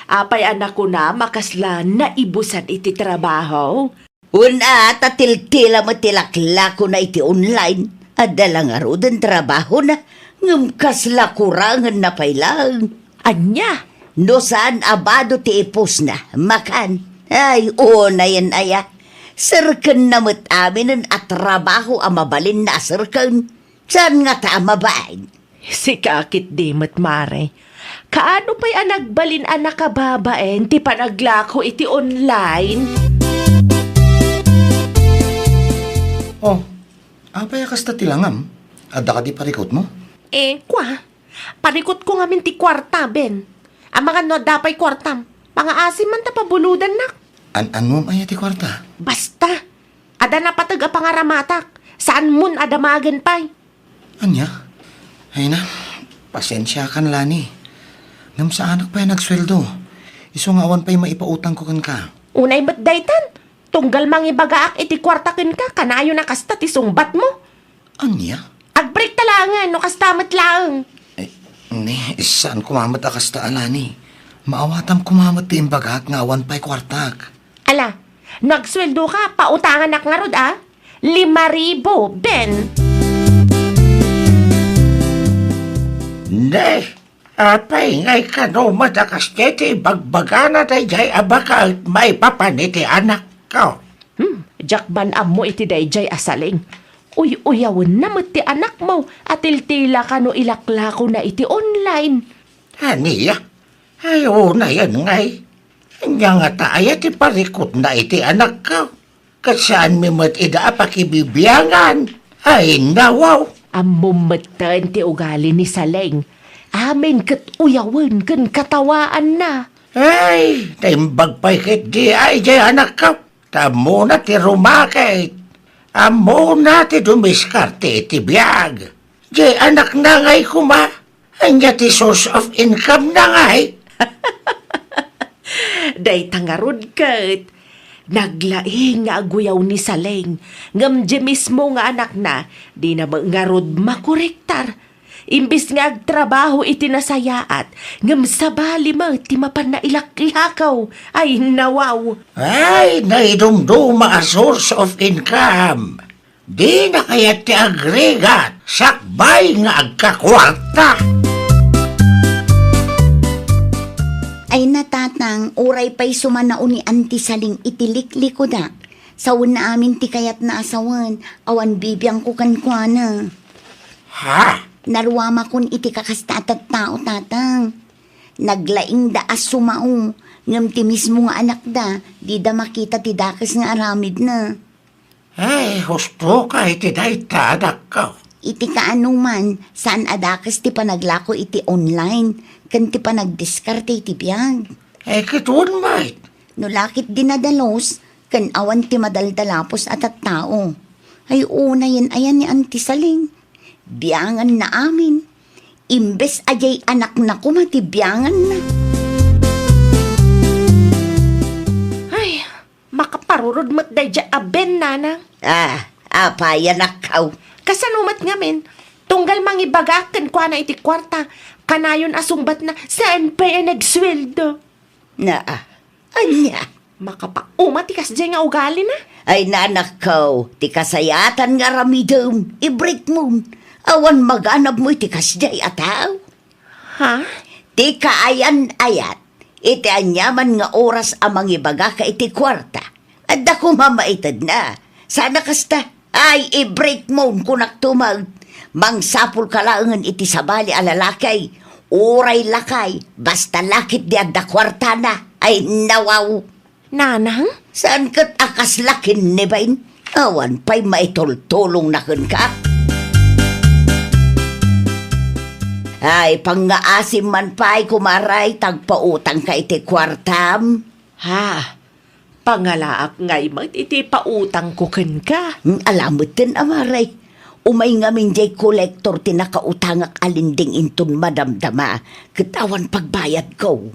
Apay a nakunam a kasla naibusan iti trabaho? Wen a, ta tiltila met ti laklakona iti online. Adda la ngaruden trabahona, ngem kasla kurangenna pay laeng. Ania? No saan a bado ti ipusna, makan. Ay, unayen aya. Serkenna met aminen a trabaho a mabalinna a serken. Saan ngata a mabain? Sika ketdi met, mare. Kaano pay a nagbalin a nakababain ti panaglako iti online? Oh, apay a kasta ti langam? Adda kadi parikutmo? Eh, kua, parikutko ngamin ti kuarta, Ben. Amangan no adda pay kuartam. Pangaasim man ta pabulodannak. An-annom aya ti kuarta? Basta. Adda napateg a pangaramatak. Saanmon a damagen pay. Ania? Ay na, pasensiakan, Lani. Ngem saanak pay a nagsueldo. Isu nga awan pay maipautangko kenka. Unay met daytan. Tunggal mangibagaak iti kuarta kenka, kanayon a kasta ti sungbatmo. Ania? Agbreak ta laengen no kasta met laeng. Eh, ni, saan koma met a kasta, Lani. Maawatam koma met ti imbagak nga awan pay kuartak. Ala, no agsueldoka, pautanganak ngarud, a? Lima ribu, Ben. Ne, apay ngay kano met a kasdiay ti ibagbagana daydiay a baket maipapan iti anakko? Hmm, diak man ammo iti daydiay a Saleng. Uy-uyawenna met ti anakmo a tiltila kano ilaklakona iti online. Ania? Ay, unayen ngay. Ania ngata aya ti parikutna iti anakko? Ket saanmi met ida a pakibibiangan. Ay, nawaw! Ammom metten ti ugali ni Saleng. Amin ket uyawen ken katawaanna. Ay, naimbag pay ketdi ay jay anakko. Ta ammona ti rumakit. Ammona ti dumiskarte iti biag. Jay anakna ngay koma. Ania ti source of income na ngay? Dayta ngarud ket, naglaing nga aguyaw ni Saleng, ngem di mismo nga anakna, dina met ngarud makorektar. Imbes nga agtrabaho iti nasayaat, ngem sabali met ti mapan nailaklakaw. Ay, nawaw! Ay, naidumduma a source of income. Dina kayat ti agrigat, sakbay nga agkakuarta. Ay na, Tatang, uray pay sumanaw ni Auntie Saling iti liklikuda. Sawenna amin ti kayatna a sawen, awan bibiangko kenkuana. Ha? Naruamakon iti kakasta a tattao, Tatang. Naglaingda a sumao, ngem ti mismo nga anakda, dida makita ti dakes nga aramidna. Ay, husto ka iti dayta, adakko. Iti kaanoman, saan a dakes ti panaglako iti online, ken ti panagdiskarte iti biag. Ay, ket wen met. No lakit dinadalos, ken awan ti madaldalapos a tattao. Ay, unayen ayan ni Auntie Saling. Bianganna amin. Imbes a diay anakna koma ti bianganna. Ay, makaparurod met daydiay a Ben, Nanang. Ah, apay, anakko? Kasano met ngamin? Tunggal mangibagak kenkuana iti kuarta, kanayon a sungbatna, saan pay a nagsueldo. Naa, ania? Makapauma ti kasdiay nga ugalina. Ay, nanakko, ti kasayaatan nga aramidem, ibreak mon. Awan maganabmo iti kasdiay a tao. Ha? Ti kaayan-ayat, iti aniaman nga oras a mangibagaka iti kuarta, adda koma maitedna. Saan a kasta? Ay, ibreak mon, kunak tumag. Mangsapulka laengen iti sabali a lalaki. Uray lakay, basta lakit di adda kuartana. Ay, nawaw. Nanang? Saan ket a kasla kinnibain? Awan pay maitultulongna kenka. Ay, pangngaasim man pay, kumaray, ta agpautangka iti kuartam. Ha? Pangalaak ngay met iti pautangko kenka. Hmm, ala metten, amaray. Umay ngamin diay kolektor ti nakautangak a lending inton madamdama, ket awan pagbayadko.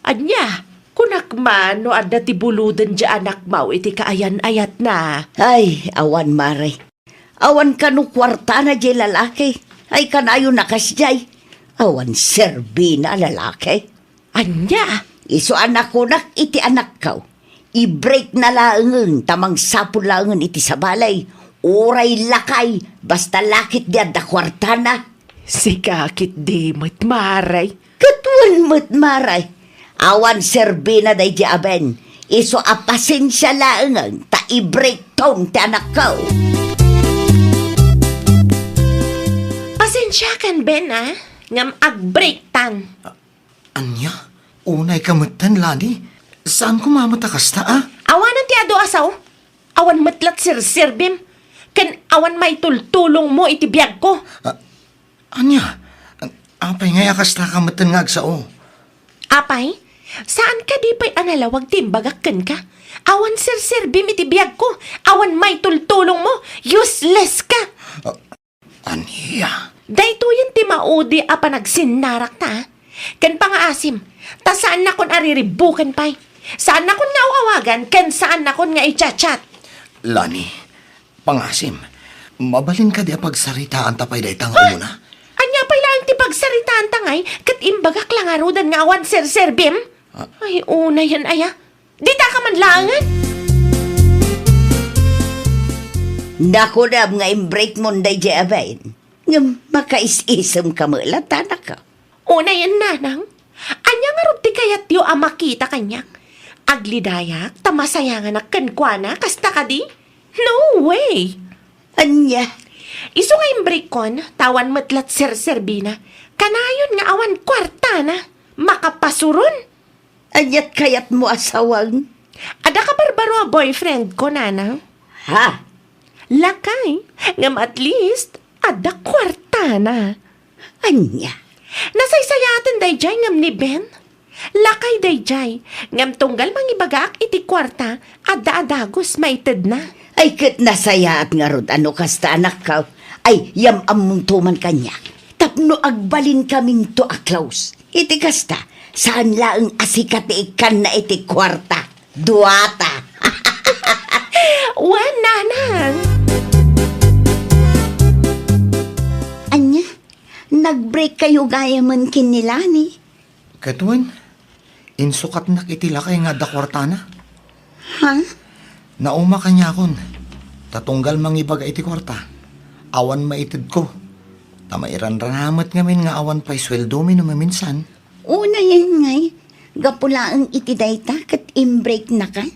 Ania, kunak man no adda ti buloden diay anakmo iti kaayan-ayatna. Ay, awan, mare. Awan kano kuartana diay lalaki. Ay, kanayon a kasdiay. Awan serbina a lalaki. Ania? Isu a nakunak iti anakko, i-break na laengen ta mangsapul laengen iti sabali. Uray lakay, basta lakit di adda kuartana. Sika ketdi met, mare. Ket wen met, mare. Awan serbina daydi a Ben. Isu a pasensia laengen ta i-break ton ti anakko. Pasensiakan, Ben, a. Ngem ag-break tan. Ania? Unayka metten, Lani? Saan koma met a kasta, a? Awanen ti adu a sao. Awan met lat serserbim. Ken awan maitultulongmo iti biagko. A-, ania? Apay ngay a kastaka metten nga agsao? Apay, saan kadi pay a nalawag ti imbagak kenka? Awan serserbim iti biagko. Awan maitultulongmo. Useless ka. A-, Ania? Daytoyen ti maudi a panagsinnarakta, a? Ken pangaasim, ta saannakon a riribuken pay. Saannakon nga aw-awagan ken saannakon nga i-chat-chat. Lani, pangaasim, mabalin kadi a pagsaritaanta pay dayta nga umuna? Ania pay laeng ti pagsaritaanta ngay ket imbagak la ngaruden nga awan serserbim? A- Ay, unayen aya. Ditaka man laengen. Nakunem nga imbreak mon daydi a Ben. Ngem makaisisem ka met latta, anak. Unayen, nanang. Ania ngarud ti kayatyo a makita kaniak? Aglidayak ta masayanganak kenkuana, kasta kadi? No way! Ania? Isu nga imbreak kon, ta awan met lat serserbina. Kanayon nga awan kuartana. Makapasuron! Aniat kayatmo a sawang? Adda kabarbaro a boyfriend ko, nanang. Ha? Lakay, ngem at least, adda kuartana. Ania? Nasaysayaaten daydiay ngem ni Ben. Lakay daydiay, ngem tunggal mangibagaak iti kuarta, adda a dagus maitedna. Ay, ket nasayaat ngarud a no kasta, anakko. Ay, yam-ammongto man kaniak. Tapno agbalinkaminto a close. Iti kasta, saan laeng a sika ti ikkanna iti kuarta. Duata. Wen, nanang. Ania? Agbreak kayo gayamen ken ni Lani. Ket wen, insukatnak iti lakay nga adda kuartana. Ha? Nauma kaniakon. Ta tunggal mangibaga iti kuarta, awan maitedko. Ta mairanrana met ngamin nga awan pay sueldomi no maminsan. Unayen ngay, gapu laeng iti dayta ket imbreaknaka.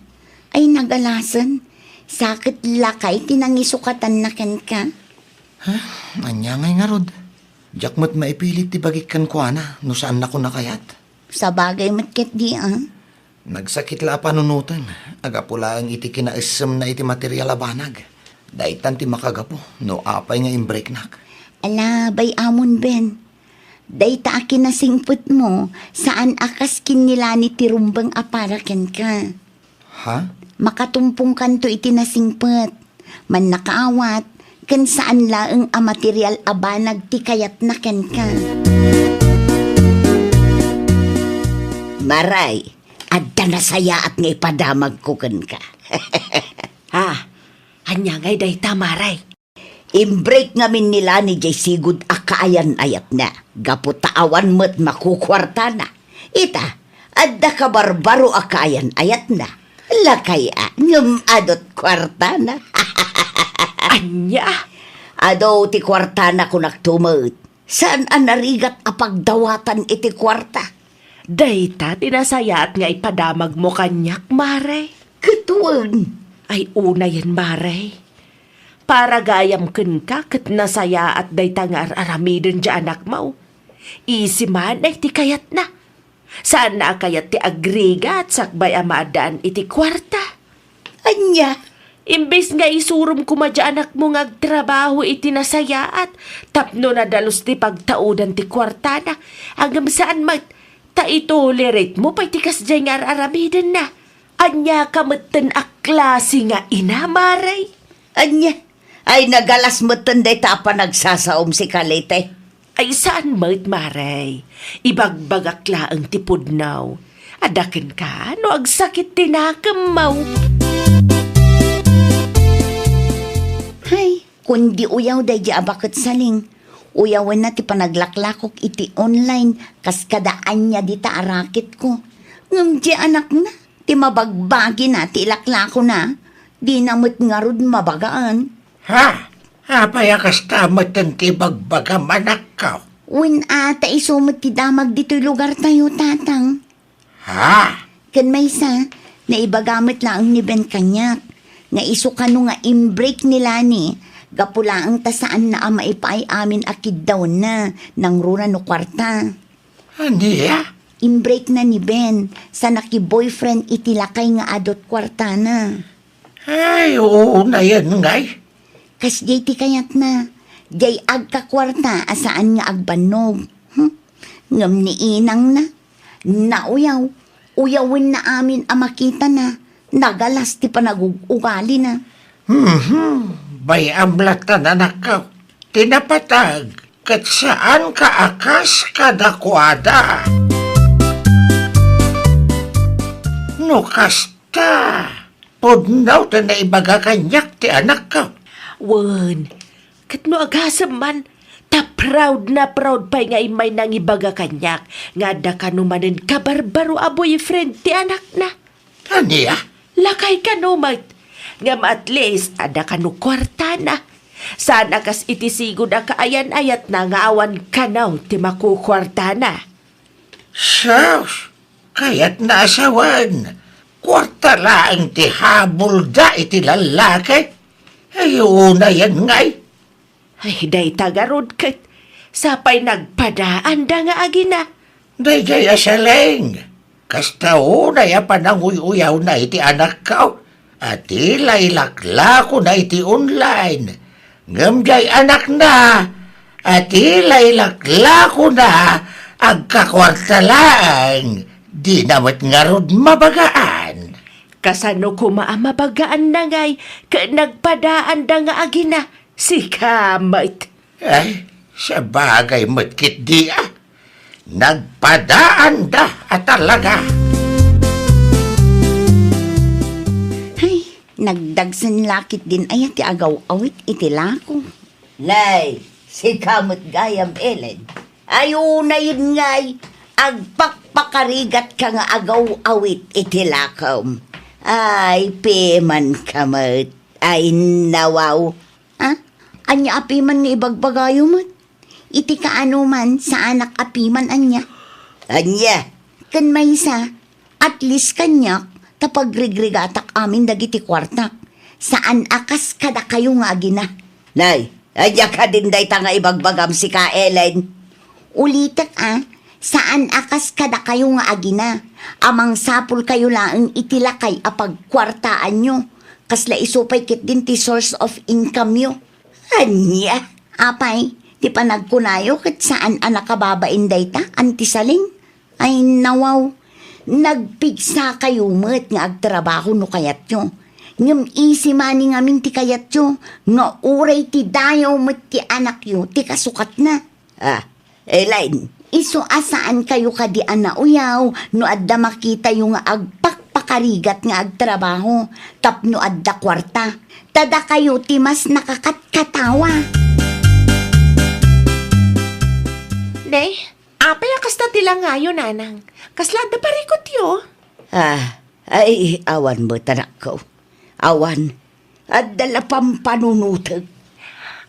Ay nagalasen, sa ket lakay ti nangisukatanna kenka. Ha? Ania ngay ngarud? Diak met maipilit ti bagik kenkuana no saannakon a kayat. Sabagay met ketdi, a. Nagsakit la a panunoten, a gapu laeng iti kinaessemna iti material a banag. Daytan ti makagapu no apay nga imbreaknak. Ala, bay-amon, Ben. Dayta a kinasingpetmo, saan a kas ken ni Lani ti rumbeng a para kenka. Ha? Makatumpongkanto iti nasingpet. Mannakaawat, ken saan laeng a material a banag ti kayatna kenka. Maray, adda nasayaat nga ipadamagko kenka. Ha? Ania ngay dayta, Maray? Imbreak ngamin ni Lani jay sigud a kaayan-ayatna, gapu ta awan met makukuartana. Ita, adda kabarbaro a kaayan-ayatna. Lakay a, ngem adut kuartana. Ania? Adu ti kuartana, kunakto met. Saan a narigat a pagdawatan iti kuarta. Dayta ti nasayaat nga ipadamagmo kaniak, Maray. Ket wen. Ay, unayen, Maray. Para gayam kenka ket nasayaat dayta nga ar-aramiden ti anakmo. Isi manen ti kayatna. Saanna a kayat ti agrigat sakbay a maaddaan iti kuarta. Ania? Imbes nga isurom koma ti anakmo nga agtrabaho iti nasayaat tapno nadalus ti pagtaudan ti kuartana, ngem saan met ta itoleratemo pay ti kasdiay nga ar-aramidenna. Ania ka metten a klase nga ina, Maray? Ania? Ay, nagalas metten dayta a panagsasaom, Kalite. Ay, saan met, Maray. Ibagbagak laeng ti pudno. Adda kenka no agsakit ti nakemmo. Hay, kundi uyaw daydi a baket saling. Uyawenna ti panaglaklakok iti online, kas kada ania dita a raketko. Ngem ti anakna, ti mabagbagina ti ilaklakona, dina met ngarud mabagaan. Ha? Apay a kasta metten ti ibagbagam, anakko? Wen a, ta isu met ti damag ditoy lugartayo, Tatang. Ha? Ken maysa, naibaga met laeng ni Ben kaniak nga isu kano nga imbreak ni Lani, gapu laeng ta saanna a maipaay amin a kiddawenna, nangruna no kuarta. Ania? Imbreakna ni Ben, sa nakiboyfriend iti lakay nga adut kuartana. Ay, unayen ngay. Kasdiay ti kayatna, diay agkakuarta a saan nga agbannog. Hmm? Ngem ni inangna, nauyaw, uyawenna amin a makitana, nagalas ti panagug-ugalina. Mhm, bay-am latta, anakko. Ti napateg, ket saanka a kas kadakuada. No kasta, pudno ti naibaga kaniak ti anakko. Wen, ket no agasem man, ta proud na proud pay nga immay nangibaga kaniak nga adda kano manen kabarbaro a boyfriend ti anakna. Ania? Lakay kano met. Ngem at least, adda kano kuartana. Saan a kas iti sigud a kaayan-ayatna nga awan kano ti makukuartana. Sus! Kayatna a sawen, kuarta laeng ti habulda iti lallaki. Ay, unayen ngay. Ay, dayta garud ket sapay nagpadaanda nga agina. Daydiay a saleng, kasta unay a pananguy-uyawna iti anakko a ti la ilaklakona iti online. Ngem diay anakna a ti la ilaklakona agkakuarta laeng, dina met ngarud mabagaan. Kasano koma a mabagaanna ngay ket nagpadaanda nga agina? Sika met. Ay, sabagay met ketdi a. Nagpadaanda a talaga. Ay, nagdagsen la ketdin aya ti agaw-awit iti lako. Nay, sika met gayam, Ellen. Ay unayen ngay, agpakpakarigatka nga agaw-awit iti lakem. Ay, pimanka met. Ay, nawaw. Ah? Ania a piman nga ibagbagayo met? Iti kaano man, saanak a piman ania? Ania? Ken maysa, at least kaniak, ta pagrigrigatak amin dagiti kuartak. Saan a kas kadakayo nga agina. Nay, ania kadin dayta nga ibagbagam sika, Ellen? Ulitek a, saan a kas kadakayo nga agina, a mangsapulkayo laeng iti lakay a pagkuartaanyo. Kasla isu pay ketdin ti source of income-yo. Ania? Apay, ti panagkunayo ket saan a nakababain dayta, Auntie Salin? Ay, nawaw. Nagpigsakayo met nga agtrabaho no kayatyo. Ngem easy money ngamin ti kayatyo, nga uray ti dayaw met ti anakyo ti kasukatna. Ah, Elaine. Isu a saankayo kadi a nauyaw no adda makitayo nga agpakpakarigat nga agtrabaho tapno adda kuarta. Ta dakayo ti mas nakakatkatawa. Ne, apay a kasta ti langayo, nanang? Kasla adda parikutyo? Ah, ay, awan met, anakko. Awan, adda la pampanunotek.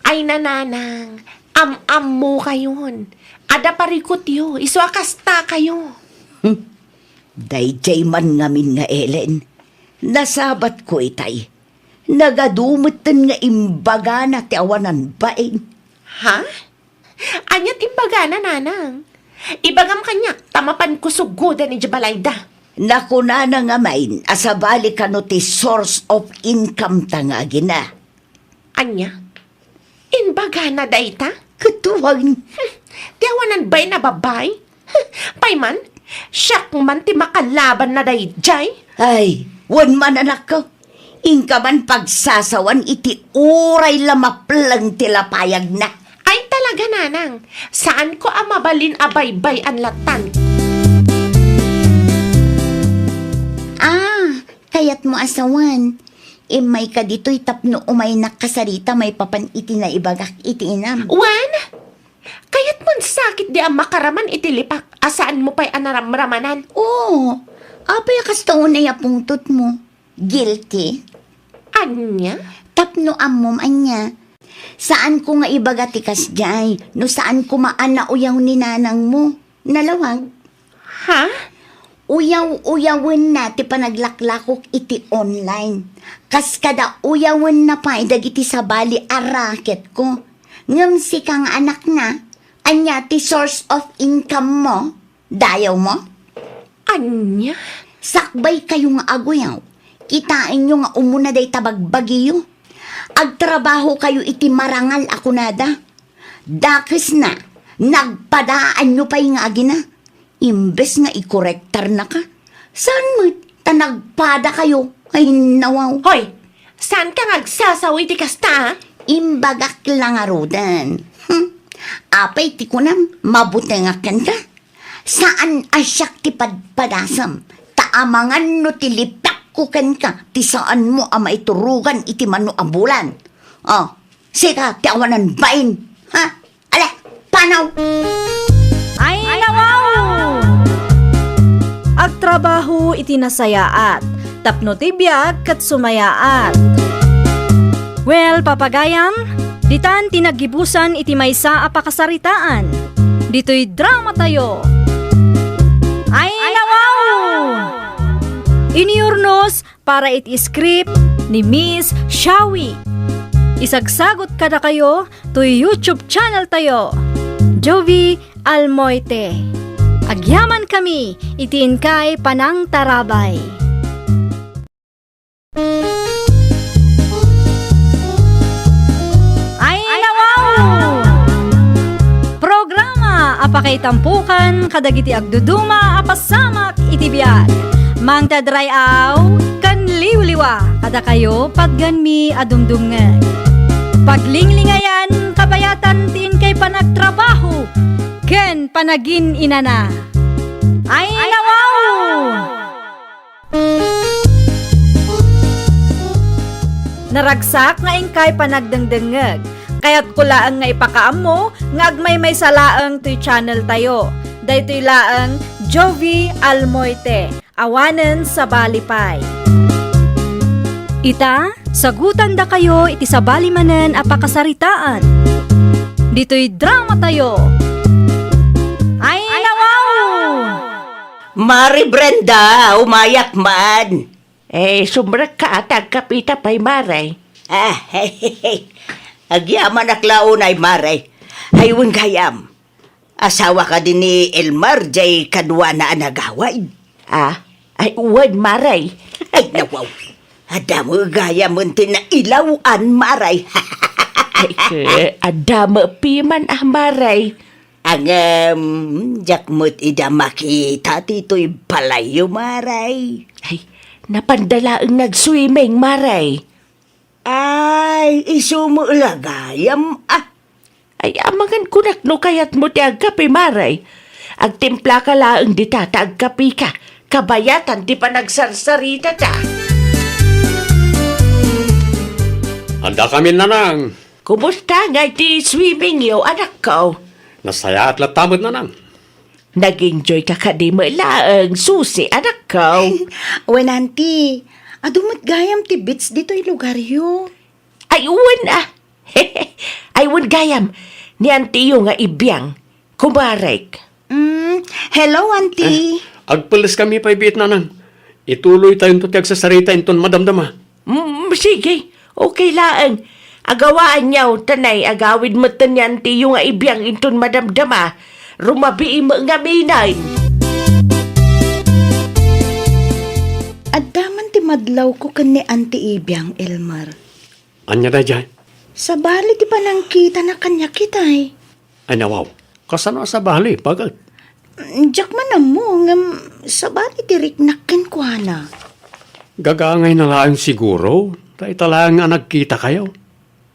Ay, nanang, am-ammokayon. Adda parikutyo, isu a kastakayo. Hmm. Daydiay man ngamin nga Ellen, nasabatko itay. Nagadu metten nga imbagana ti awanan bain. Ha? Ania ti imbagana, nanang? Ibagam kaniak, ta mapanko sugoden idiay balayda. Nakunana ngamin a sabali kano ti source of income ta nga agina. Ania? Imbagana dayta? Ket wen. Hmm, ti awanan bain a babbai? Pay man, siak man ti makalabanna daydiay. Ay, wen man, anakko. Inka man pagsasawan iti uray la mapleng ti lapayagna. Ay, talaga, nanang. Saanko a mabalin a baybay-an latan. Ah, kayatmo a sawen. Immayka ditoy tapno umaynak kasarita maipapan iti naibagak iti inam. Wen? Kayatmon sakit di a makaraman iti lipak a saanmo pay a naramramanan? Oo. Apay a kasta unay a pungtotmo? Guilty? Ania? Tapno ammom ania. Saanko nga ibaga ti kasdiay no saan koma a nauyaw ni nanangmo. Nalawag. Ha? Uyaw-uyawenna ti panaglaklakok iti online. Kas kada uyawenna pay dagiti sabali a racketko. Ngem sika nga anakna, ania ti source of income mo? Dayawmo? Ania? Sakbaykayo nga aguyaw. Kitaenyo nga umuna dayta bagbagiyo. Agtrabahokayo iti marangal a kunada. Dakesna, nagpadaanyo pay nga agina. Imbes nga ikorektarnaka, saan met ta nagpadakayo. Ay, nawaw. Hoy! Saanka nga agsasaw iti kasta, a? Imbagak la ngaruden. Hmm. Apay ti kunam, mabutengak kenka? Saan a siak ti padpadasem, ta amangan no ti lipakko kenka ti saanmo a maiturogan iti mano a bulan. Oh, sika ti awanan bain, ha? Ala, panaw! Ay, nawaw! Agtrabaho iti nasayaat, tapno ti biag ket sumayaat. Well, papagayam, ditan ti naggibusan iti maysa a pakasaritaan. Ditoy dramatayo. Ay, nawaw! Inurnos para iti script ni Miss Shawi. Isagsagot kadakayo toy YouTube channel tayo, Jovie Almoite. Agyamankami iti inkay panangtarabay. Ay, nawaw! Programa a pakaitampokan kadagiti agduduma a pasamak iti biag. Mangted ray-aw ken liwliwa kadakayo patgenmi a dumdumngeg. Paglinglingayan, kabayatan ti inkay panagtrabaho ken panagin-inana. Ay, nawaw! Naragsak nga inkay panagdengdengngeg. Kayatko laeng nga ipakaammo nga agmaymaysa laeng toy channel tayo. Daytoy laeng Jovie Almoite, awanen sabali pay. Ita, sagutandakayo iti sabali manen a pakasaritaan. Ditoy drama tayo. Ay, nawaw! Mari Brenda, umayak man. Eh, sumrekka a ti agkapita pay, Mare. Ah, agyamanak la unay, Mare. Ay, wen gayam. Asawa kadi ni Elmer, jay kaduana a nagawid? Ah, ay, wen, Mare. Ay, nawaw. Adda met gayam ti nailaw-an, Mare. Ay, ke, adda met piman, ah, Mare. Ngem, diak met ida makita ditoy balayyo, Mare. Ay, napanda laeng nag-swimming, Mare. Ay, isu met la gayam, ah. Ay, amangan kunak no kayatmo ti agkape, Mare. Agtimplaka laeng dita ta agkapeka. Kabayatan ti panagsarsarita ta. Andakami, Nanang. Kumusta ngay ti swimming yo, anakko? Nasayaat latta met, Nanang. Nag-enjoy ka kadi met laeng, Susi, anakko? Wen, Auntie, adu met gayam ti beach ditoy lugaryo. Ay, wen, ah. Ay, wen gayam. Ni Auntie yo nga ibiang. Kumarek. Mm, hello, Auntie. Eh, agpeleskami pay biit, Nanang. Ituloytayonto ti agsasarita inton madamdama. Mm, sige. Okay laeng. Agawaanyo, ta nay, agawid metten ni Auntie yo nga ibiang inton madamdama. Rumabii met ngamin. Adda man ti madlawko ken ni Auntie Ibiang, Elmer. Ania daydiay? Sabali ti panangkitana kaniak itay. Ay, nawaw. Kasano a sabali? Baket? Diak man ammo, ngem sabali ti riknak kenkuana. Gagangayna laeng siguro, ta ita laeng a nagkitakayo.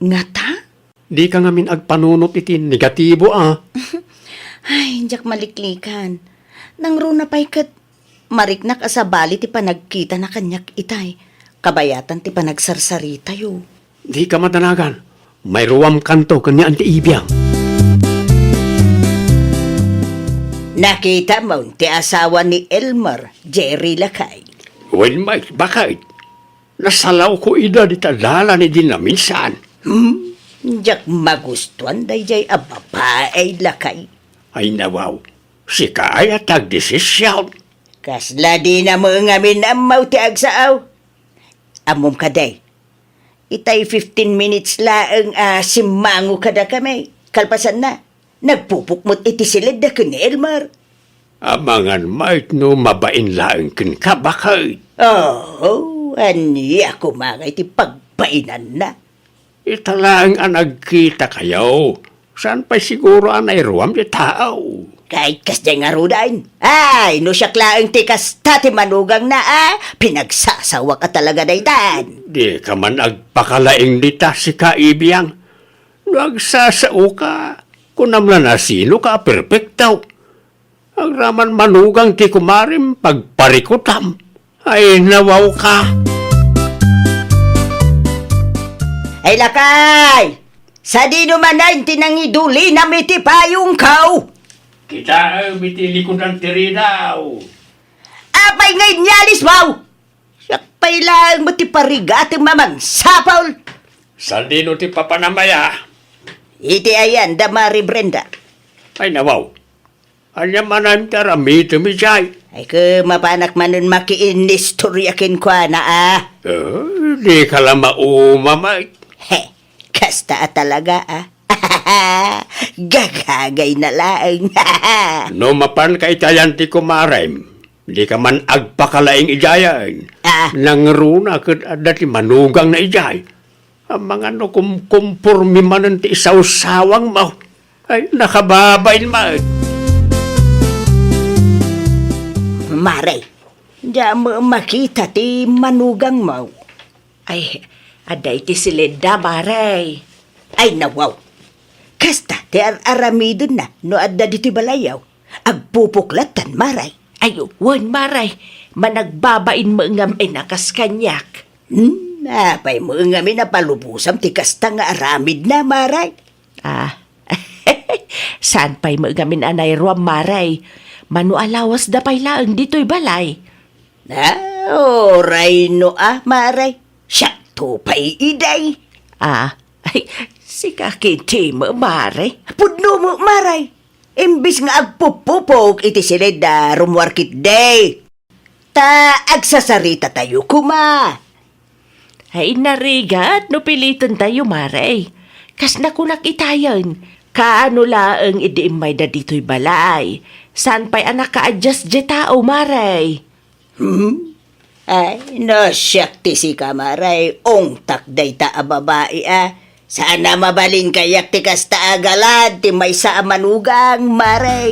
Ngata? Dika ngamin agpanunot iti negatibo, a. Ay, diak maliklikan. Nangruna pay ket mariknak a sabali ti panagkitana kaniak itay. Kabayatan ti panagsarsaritayo. Dika madanagan. Mairuamkanto ken ni Auntie Ibiang. Nakitam ti asawa ni Elmer, Jerry, lakay. Wen, Mike, baket? Nasalawko ida dita dalan idi naminsan. Hmm? Diak magustuan daydiay a babai, lakay. Ay, nawaw. Sika aya ti agdesision. Kasla dina met ngamin ammo ti agsao. Ammom kadi, itay fifteen minutes laeng a simmango kadakami. Kalpasanna, nagpupok met iti siledda ken ni Elmer. Amangan met no mabain laeng kenka, baket. Oo, ania koma ngay ti pagbainanna? Ita laeng a nagkitakayo. Saan pay siguro a nairuam ti tao? Ket kasdiay ngaruden. Ay, no siak laeng ti kasta ti manugangna, a, pinagsasawak a talaga daytan. Dika man agpakalaing dita, sika, Ibiang. No agsasaoka, kunam la no sinoka a perpekto. Agraman manugang ti kumarem, pagparikutam. Ay, nawaw ka. Ay, lakay! Sadino manen ti nangidulinam iti payongko? Kitaem iti likudan ti ridaw. Apay nga inyalismo? Siak pay laeng met ti parigatem a mangsapul. Sadino ti papanam aya? Iti ayan da Mari Brenda. Ay, nawaw. Ania manen ti aramidem idiay? Ay, ket mapanak manen makiinnistoria kenkuana, a. Eh, dika la mauma, Mike. He, kasta a talaga, a. Gagagayna laeng. No mapanka iti ayan ti kumarem, dika man agpakalaing idiayen. Ah. Nangruna ket adda ti manugangna idiay. Amangan no kumkompormi manen ti isawsawangmo. Ay, nakababain met. Mare, diak makita ti manugangmo. Ay, adda iti siledda, Mare. Ay, nawaw. Kasta ti ar-aramidenna no adda ditoy balayyo. Agpupok lattan, Mare. Ay, wen, Mare. Managbabain met ngem a kas kaniak. Hmm? Apay met ngamin a palubosam ti kasta nga aramidna, Mare? Ah, saan pay met ngamin a nairuam, Mare? Mano a lawasda pay laeng ditoy balay? Ah, uray no a, Mare. Siakto pay idi. Ah, ay, sika ketdi met, Mare. Pudno met, Mare. Imbes nga agpupupok iti siled a rummuar ketdi, ta agsasaritatayo koma. Ay, narigat no pilitentayo, Mare. Kas nakunak itayen, kaano laeng idi immayda ditoy balay? Saan pay a nakaadjust diay tao, Mare? Hmm? Ay, no siak ti sika, Mare, ungtak dayta a babai a. Saan a mabalin kayat ti kasta a galad ti maysa a manugang, Mare.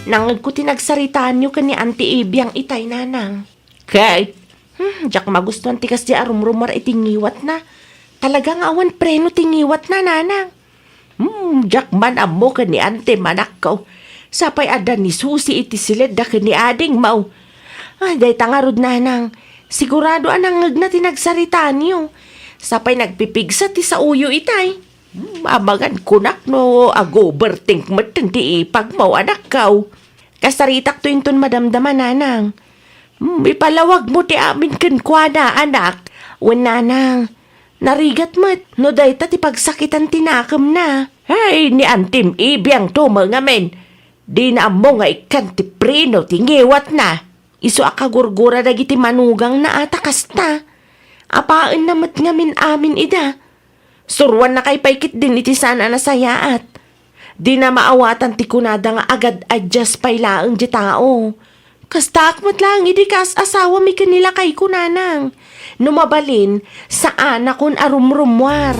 Nangngegko ti nagsaritaanyo ken ni Auntie Ibiang itay, Nanang. Kay, hmm, diak magustuan ti kasdi a rumrumuar iti ngiwatna. Talaga nga awan preno ti ngiwatna, Nanang. Hmm, diak man ammo ken ni Auntie, anakko. Sapay adda ni Susi iti siledda ken ni adingmo. Ay, dayta ngarud, Nanang. Sigurado a nangngegna ti nagsaritaanyo. Sapay nagpipigsa ti saoyo itay. Hmm, amangan kunak no ag-overthink metten ti ipagmo, anakko. Kasaritakto inton madamdama, Nanang. Hmm, ipalawagmo ti amin kenkuana, anak. Wen, Nanang, narigat met no dayta ti pagsakitan ti nakemna. Ay, ni Antim Ibiang to met ngamin. Dina ammo nga ikkan ti preno ti ngiwatna. Isu a kagurgura dagiti manugangna a ta kasta. Apaenna met ngamin amin ida. Suroannakay pay ketdin iti saan a nasayaat. Dina maawatan ti kunada nga agad-adjust pay laeng ti tao. Kastaak met laeng idi kaas-asawami ken ni lakayko, Nanang. No mabalin, saanakon a rumrumuar.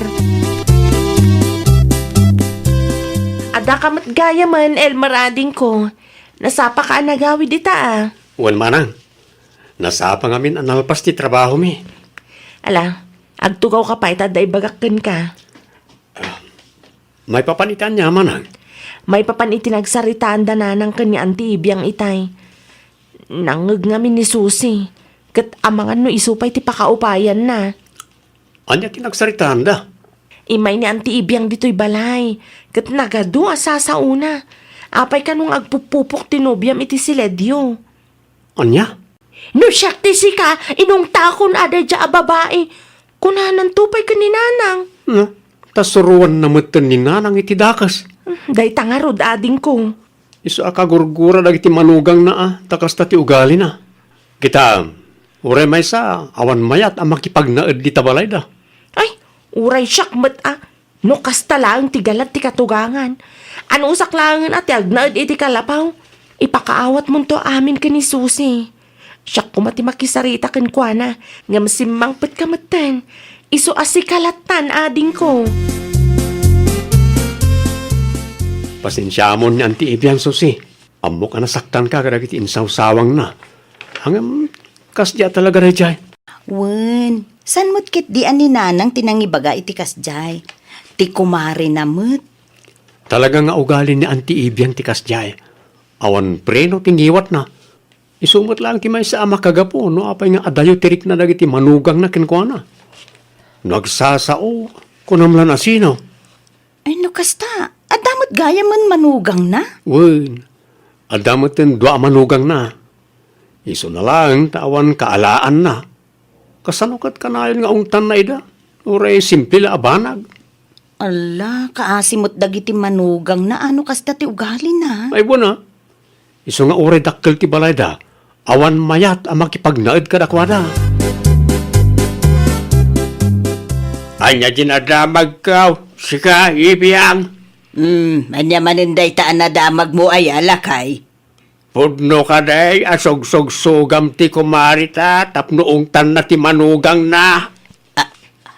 Addaka met gayamen, Elmer adingko. Nasapaka a nagawid ita a. Wen, Manang. Nasapa ngamin a nalpas ti trabahomi. Ala, agtugawka pay ta adda ibagak kenka. Maipapan iti ania, Manang? Maipapan iti nagsaritaanda Nanang ken ni Anti Ibiang itay. Nangngeg ngamin ni Susi, ket amangan no isu pay ti pakaupayanna. Ania ti nagsaritaanda? Immay ni Anti Ibiang ditoy balay, ket nagadu a sasaona. Apay kano nga agpupupok ti nobiam iti siledyo? Ania? No siak ti sika, inungtakon a daydiay a babai. Kunananto pay ken ni Nanang. Hmm, ta suroanna metten ni Nanang iti dakes. Hmm, dayta ngarud, adingko. Isu a kagurgura dagiti manugangna a, ta kasta ti ugalina. Kita, uray maysa, awan mayat a makipagnaed dita balayda. Ay, uray siak met a. No kasta laeng ti galad ti katugangan, anusak laengen a ti agnaed iti kalapaw, ipakaawatmonto amin ken ni Susi. Siak koma ti makisarita kenkuana, ngem simmangpetka metten. Isu a sika lattan, adingko. Pasensiamon ni Anti Ibiang, Susi. Ammok a nasaktanka kadagiti insawsawangna. Ngem, kasdiay talaga daydiay. Wen, saan met ketdi a ni Nanang ti nangibaga iti kasdiay? Ti kumarena met. Talaga nga ugali ni Anti Ibiang ti kasdiay. Awan preno ti ngiwatna. Isu met laeng ti maysa a makagapu no apay nga adayo ti rikna dagiti manugangna kenkuana. No agsasao, kunam la no asino. Ay, no kasta, adda met gayamen manugangna? Wen, adda metten dua a manugangna. Isuna laeng ta awan kaalaanna. Kasano ket kanayon nga ungtanna ida? Uray simple la a banag. Ala, kaasi met dagiti manugangna a no kasta ti ugalina. Ay, wen a. Isu nga uray dakkel ti balayda, awan mayat a makipagnaed kadakuada. Ania ti nadamagko, sika, Ibiang? Hmm, ania manen dayta a nadamagmo aya, lakay? Pudno kadi a sugsugsugam ti kumareta tapno ungtanna ti manugangna? Ah,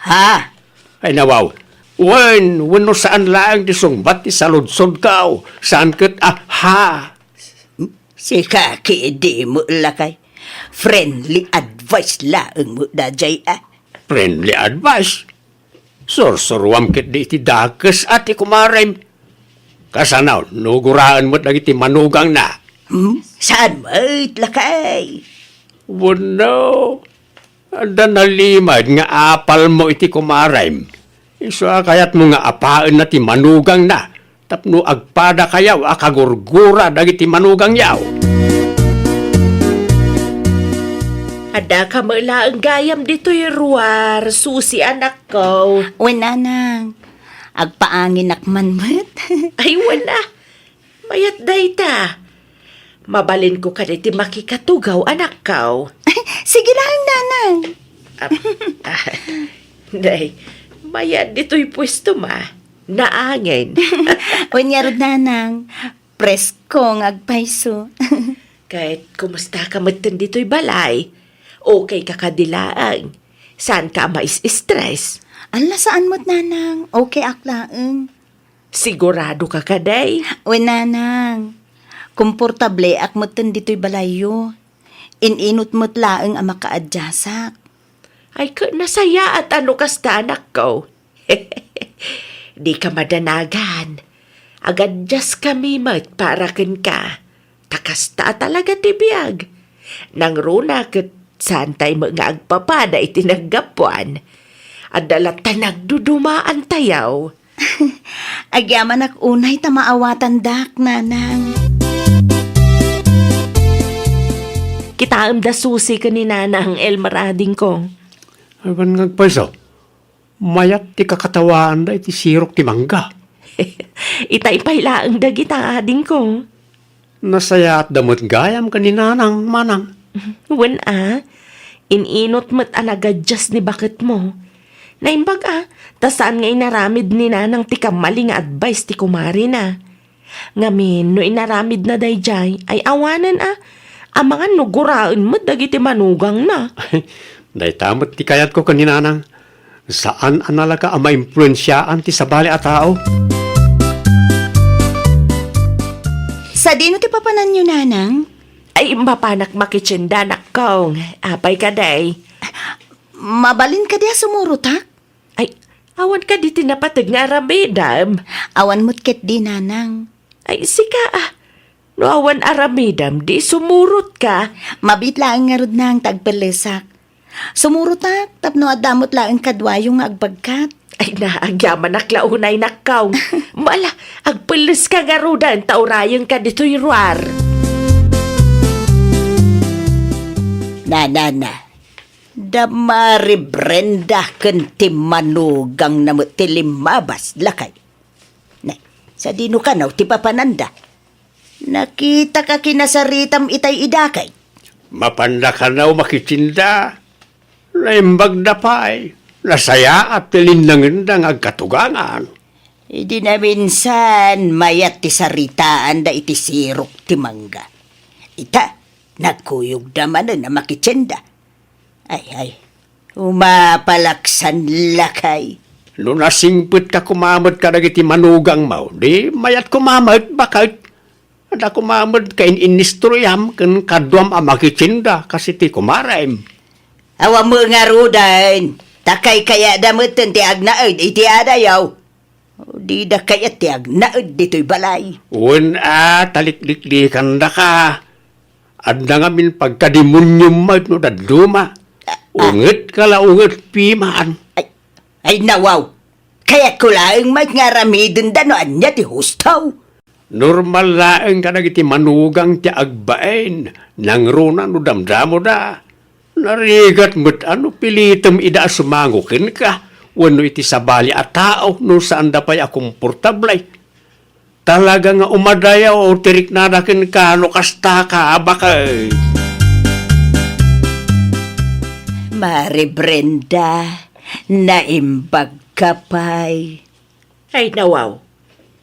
ha? Ay, nawaw. Wen, wenno saan laeng ti sungbat ti saludsodko. Saan ket a, ha? Sika ketdi met, lakay. Friendly advice laeng met daydiay a. Friendly advice? Sursuroam ketdi iti dakes a ti kumarem. Kasano no guraen met dagiti manugangna? Hmm? Saan met, lakay? Wenno, adda nalimed nga apalmo iti kumarem. Isu a kayatmo nga apaenna ti manugangna tapno agpadakayaw a kagurgura dagiti manugangyaw. Adda ka met laeng gayam ditoy ruar, Susi, anakko. Wen, nanang. Agpaanginak man met. Ay, wen a. Mayat dayta. Mabalinko kadi ti makikatugaw, anakko. Sige laeng, nanang. Ah, ah, day, mayat ditoy puesto ma. Naangin. Wen ngarud, nanang. Presko nga agpayso. Ket kumusta ka metten ditoy balay? Okay ka kadi laeng? Saan ka a mais-stress? Ala, saan met, nanang. Okay ak laeng. Sigurado ka kadi? Wen, nanang. Komportableak metten ditoy balayyo. In-inut met laeng a makaadyasak. Ay, ket nasayaat a no kasta, anakko. Di ka madanagan. Agadyaskami met para kenka. Ta kasta a talaga ti biag. Nangruna ket saantay met nga agpapada iti naggapuan. Adda latta nagdudumaantayo. Agyamanak unay ta maawatandak, nanang. Kitaem da Susi ken ni Nanang Elmer, adingko. Awan nga agpayso. Mayat ti kakatawaanda iti sirok ti mangga. Itay pay laeng dagita, adingko. Nasayaatda met gayam ken ni Nanang, manang. Wen a, in-inut met a nagadias ni baketmo. Naimbag a, ta saan nga inaramid ni Nanang ti kammali nga advice ti kumarina. Ngamin, no inaramidna daydiay, ay awanen a, amangan no guraen met dagiti manugangna. Dayta met ti kayatko ken ni Nanang. Saan a nalaka a maimpluensiaan ti sabali a tao. Sadino ti papananyo, Nanang? Ay, mapanak makitienda, anakko. Apay kadi? Mabalin kadi a sumurotak? Ay, awan kadi ti napateg nga aramidem? Awan met ketdi, Nanang. Ay, sika a. No awan aramidem, di sumurotka. Mabiit laeng ngarud, Nang, ta agpellesak. Sumurotak tapno adda met laeng kaduayo nga agbagkat. Ay, naagyamanak la unay, nakkaw. Mala, agpelleska ngaruden ta urayenka ditoy ruar. Nanana, da Mari Brenda ken ti manugangna met ti limmabas, lakay. Ne, sadino kano ti papananda? Nakitaka kinasaritam itay idakay. Mapanda kano makitienda. Naimbagda pay. Nasayaat ti linnangenda nga agkatugangan. Idi naminsan, mayat ti saritaanda iti sirok ti mangga. Ita, nagkuyogda manen a makitienda. Ay, ay, umapalaksan, lakay. No nasingpetka koma met kadagiti manugangmo, di mayat koma met, baket. Adda koma met kain-inistoriam ken kaduam a makitienda kas iti kumarem. Awan met ngaruden, ta kaykayatda metten ti agnaed iti adayo. Dida kayat ti agnaed ditoy balay. Wen a, talikliklikandaka. Adda ngamin pagkademoniom met no dadduma. Ah, ah. Ungetka la unget piman. Ay, ay, nawaw. Kayatko laeng met nga aramidenda no ania ti husto. Normal laeng kadagiti manugang ti agbain, nangruna no damdamoda. Narigat met a no pilitem ida a sumango kenka wenno iti sabali a tao no saanda pay a komportable. Talaga nga umadayaw ti riknada kenka no kasta ka, baket. Mari Brenda, naimbagka pay. Ay, nawaw.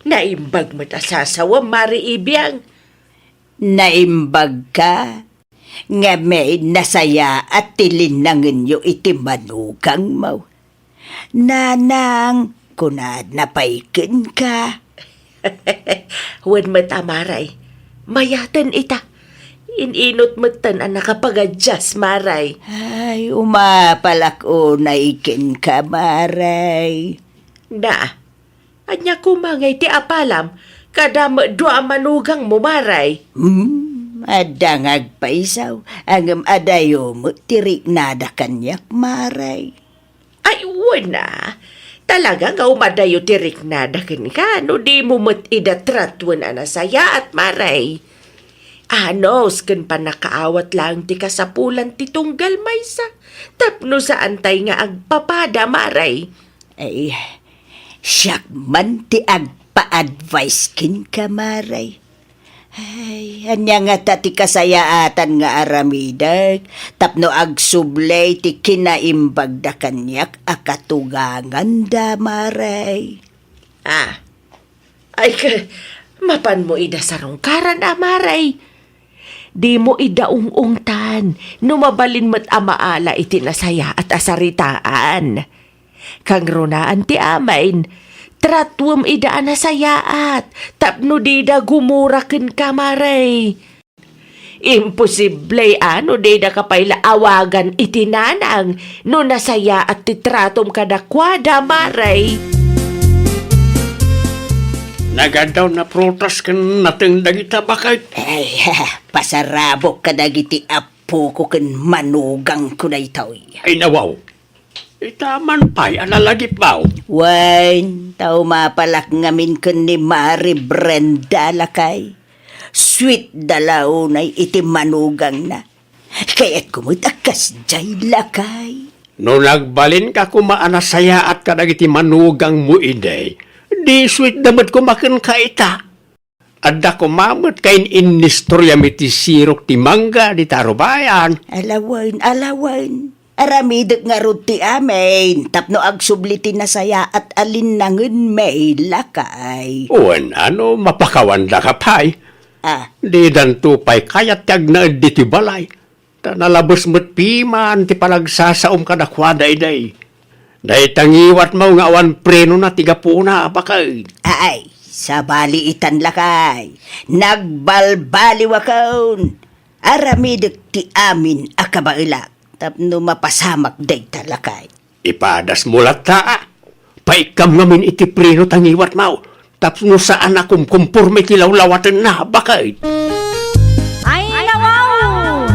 Naimbag met a sasawam, Mari Ibiang. Naimbagka, ngem nasayaat ti linnangenyo iti manugangmo. Nanang, kunana pay kenka. Wen met a, Maray. Mayaten ita. In-inut metten a nakapagadias, Maray. Ay, umapalak unay kenka, Maray. Na, ania koma ngay ti apalam kada met dua a manugangmo, Maray? Hmm? Adda nga agpaysaw, ngem adayo met ti riknada kaniak, Mare. Ay, wen a. Talaga nga umadayo ti riknada kenka no dimo met ida tratuen a nasayaat, Mare. Anus ken pannakaawat laeng ti kasapulan ti tunggal maysa tapno saantay nga agpapada, Mare. Ay, siak man ti agpa-advise kenka, Mare. Ay, ania ngata ti kasayaatan nga aramidek tapno agsubli ti kinaimbagda kaniak a katuganganda, Mare? Ah, ay, ka-, mapanmo ida sarungkaran a, Mare. Dimo ida ung-ungtan no mabalin met a maala iti nasayaat a saritaan. Kangrunaan ti amin, tratuem ida a nasayaat tapno dida gumura kenka, Mare. Imposible a no didaka pay la awagan iti nanang no nasayaat ti tratom kadakuada, Mare. Nagaddaw na prutas ken nateng dagita, baket. Ay, pasarabok kadagiti appoko ken manugangko daytoy. Ay, nawaw. Ita man pay a nalagipbaw. Wen, ta umapalak ngamin ken ni Mare Brenda, lakay. Sweet da la unay iti manugangna. Kayatko met a kasdiay, lakay. No nagbalinka koma a nasayaat kadagiti manugangmo idi, di sweet da met koma kenka ita. Adda koma met kain-innistoriam iti sirok ti mangga dita rubayan. Ala wen, ala wen. Aramidek ngarud ti amin tapno agsubli ti nasayaat a linnangenmi, lakay. Wen, a no mapakawandaka pay. Ah. Didanto pay kayat ti agnaed ditoy balay. Ta nalabes met piman ti panagsasaom kadakuada idi. Dayta ngiwatmo nga awan prenona ti gapuna, baket. Ay, sabali itan, lakay. Nagbalbaliwakon. Aramidek ti amin a kabaelak tapno mapasamak dayta, lakay. Ipadasmo latta, a. Paikkam ngamin iti preno ta ngiwatmo, tapno saan a kumkumporme iti lawlawatenna, baket. Ay, nawaw!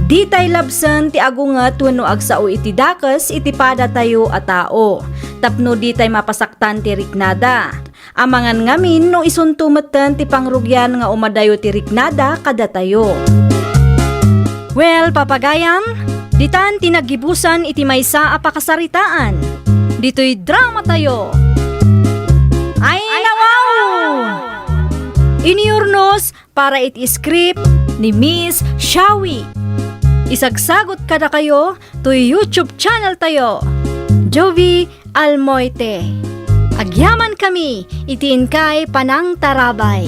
Ditay labsen ti agunget wenno agsao iti dakes iti padatayo a tao, tapno ditay mapasaktan ti riknada. Amangan ngamin no isunto metten ti pangrugian nga umadayo ti riknada kadatayo. Well, papagayam, ditan ti naggibusan iti maysa a pakasaritaan. Ditoy dramatayo. Ay, nawaw! Iniurnos para iti script ni Miss Shawi. Isagsagut kadakayo toy YouTube channel tayo, Jovi Almoite. Agyaman kami iti inkay panangtarabay.